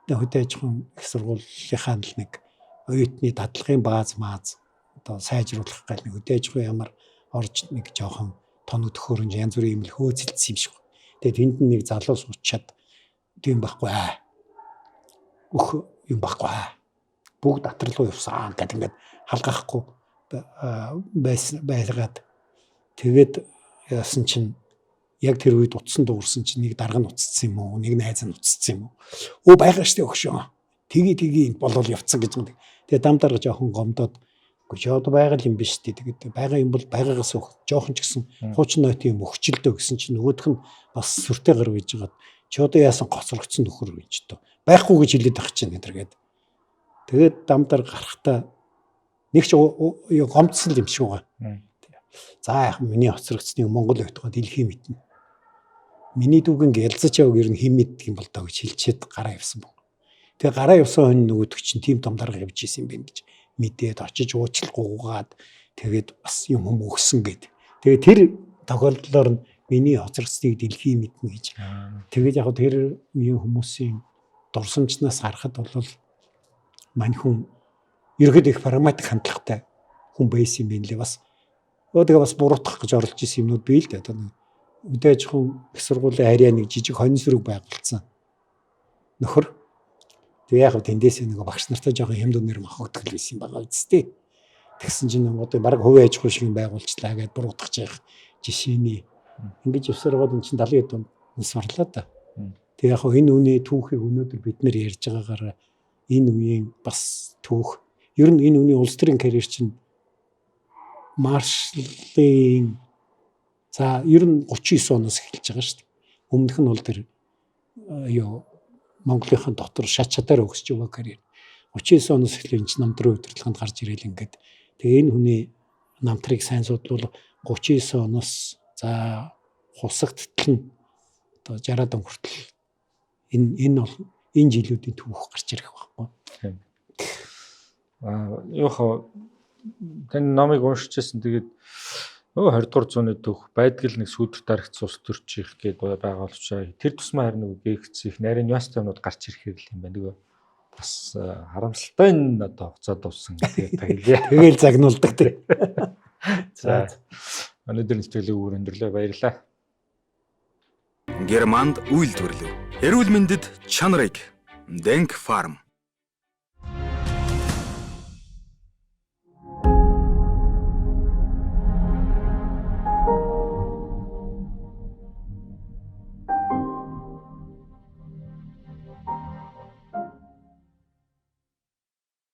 Speaker 1: хөдөө аж ахуйн их сургуулийнхаа л нэг оюутны дадлагын бааз мааз одоо сайжруулах гал нэг хөдөө аж ахуй ямар орж нэг жоохон тоног төхөөрөмж янз бүрийн юм л хөөцөлдсөн юм шиг. Тэгээ тэнд нэг залуу суучаад тийм байхгүй аа. Өөх юм байхгүй аа. Бүгд атар руу явсан гэдэг ингээд халгаахгүй байсан байгаад тэгээд яасан чинь яг тэр үед утсан дуугарсан чинь нэг дарга нь уцсан юм уу, нэг найз нь уцсан юм уу. Өө байгаа штэ өгшөө. Тгий тгий болол явцсан гэж юм. Тэгээ дам дарга жоохон гомдоод үгүй чи одоо байгаа юм биш үү. Тэгээд байгаа юм бол байгаагаас жоохон ч гэсэн хуучин нойтын юм өгчлөлдөө гэсэн чинь нөгөөх нь бас сүртэй гар үйж жагаад чи одоо яасан гоцрогдсон нөхөр гэж тоо. Байхгүй гэж хэлээд байх чинь гэдэг. Тэгээд дам дарга гарахтаа нэг ч гомдсон юм шиг байгаа. За яг миний хоцрогдсныг Монгол ойтгоо дэлхий мэднэ. Миний дүүгэн ялзаж яваг ер нь хэн мэддэг юм бол доо гэж хэлчихэд гараа явсан баг. Тэгээ гараа явсан хүн нөгөөдөг чинь тийм том дарга явж исэн юм байна гэж мэдээд очиж уучлал гуйгаад тэгээд бас юм хүм өгсөн гэд. Тэгээ тэр тохиолдлоор нь миний хоцрогдсныг дэлхий мэднэ гэж. Тэгээд яг тэр үеийн хүмүүсийн дурсамжнаас харахад бол мань хүн ерөөд их прагматик хандлагатай хүн байсан юм байна лээ бас. Тэгээ бас буруутгах гэж оролж исэн юмнууд бий л дээ. Одоо өдөө аж ахуйн их сургуулийн харьяа нэг жижиг хонь сүрэг байгуулсан нөхөр. Тэгээ яг тэндээс нэг багш нартай жоохон хямд үнээр махагддаг л байсан байгаа үсттэй. Тэгсэн чинь одоо баг хувийн аж ахуй шиг юм байгуулчлаа гэдээ буруутгах яах жишээний. Ингэж явсараад эн чинь 70 онд нас барлаа да. Тэгээ яг энэ үний түүхийг өнөөдөр бид нэр ярьж байгаагаар энэ үеийн бас түүх. Ер нь энэ үний улс төрийн карьер чинь маршалын за ер нь 39 оноос эхэлж байгаа шүү дээ. Өмнөх нь бол тэр юу Монголынхын дотор шат шатаар өгсөж байгаа карьер. 39 оноос эхлэн энэ чинь намтрын удирдлаганд гарч ирэл ингээд. Тэгээ энэ хүний намтрыг сайн судлал 39 оноос за хусагттал нь одоо 60-аад он хүртэл энэ бол энэ жилүүдийн түүх гарч ирэх байхгүй.
Speaker 2: Аа юу хаа тань номыг уншиж байсан, тэгээд өө 20 дугаар зууны түүх байдаг л нэг сүүдэр дарагц улс төрчих гээд байгаа боловч тэр тусмаа харин нэг гээгц их нарийн нюанстай юмнууд гарч ирэхээр л юм байна. Нөгөө бас харамсалтай нь одоо хугацаа дууссан гэдэг та хэлье.
Speaker 1: Тэгээл загнуулдаг тэр.
Speaker 2: За, өнөөдөр нэвтрүүлэг үүр өндөрлөө, баярлалаа.
Speaker 3: Германд үйлдвэрлэв. Эрүүл мэндэд чанарыг Денк фарм.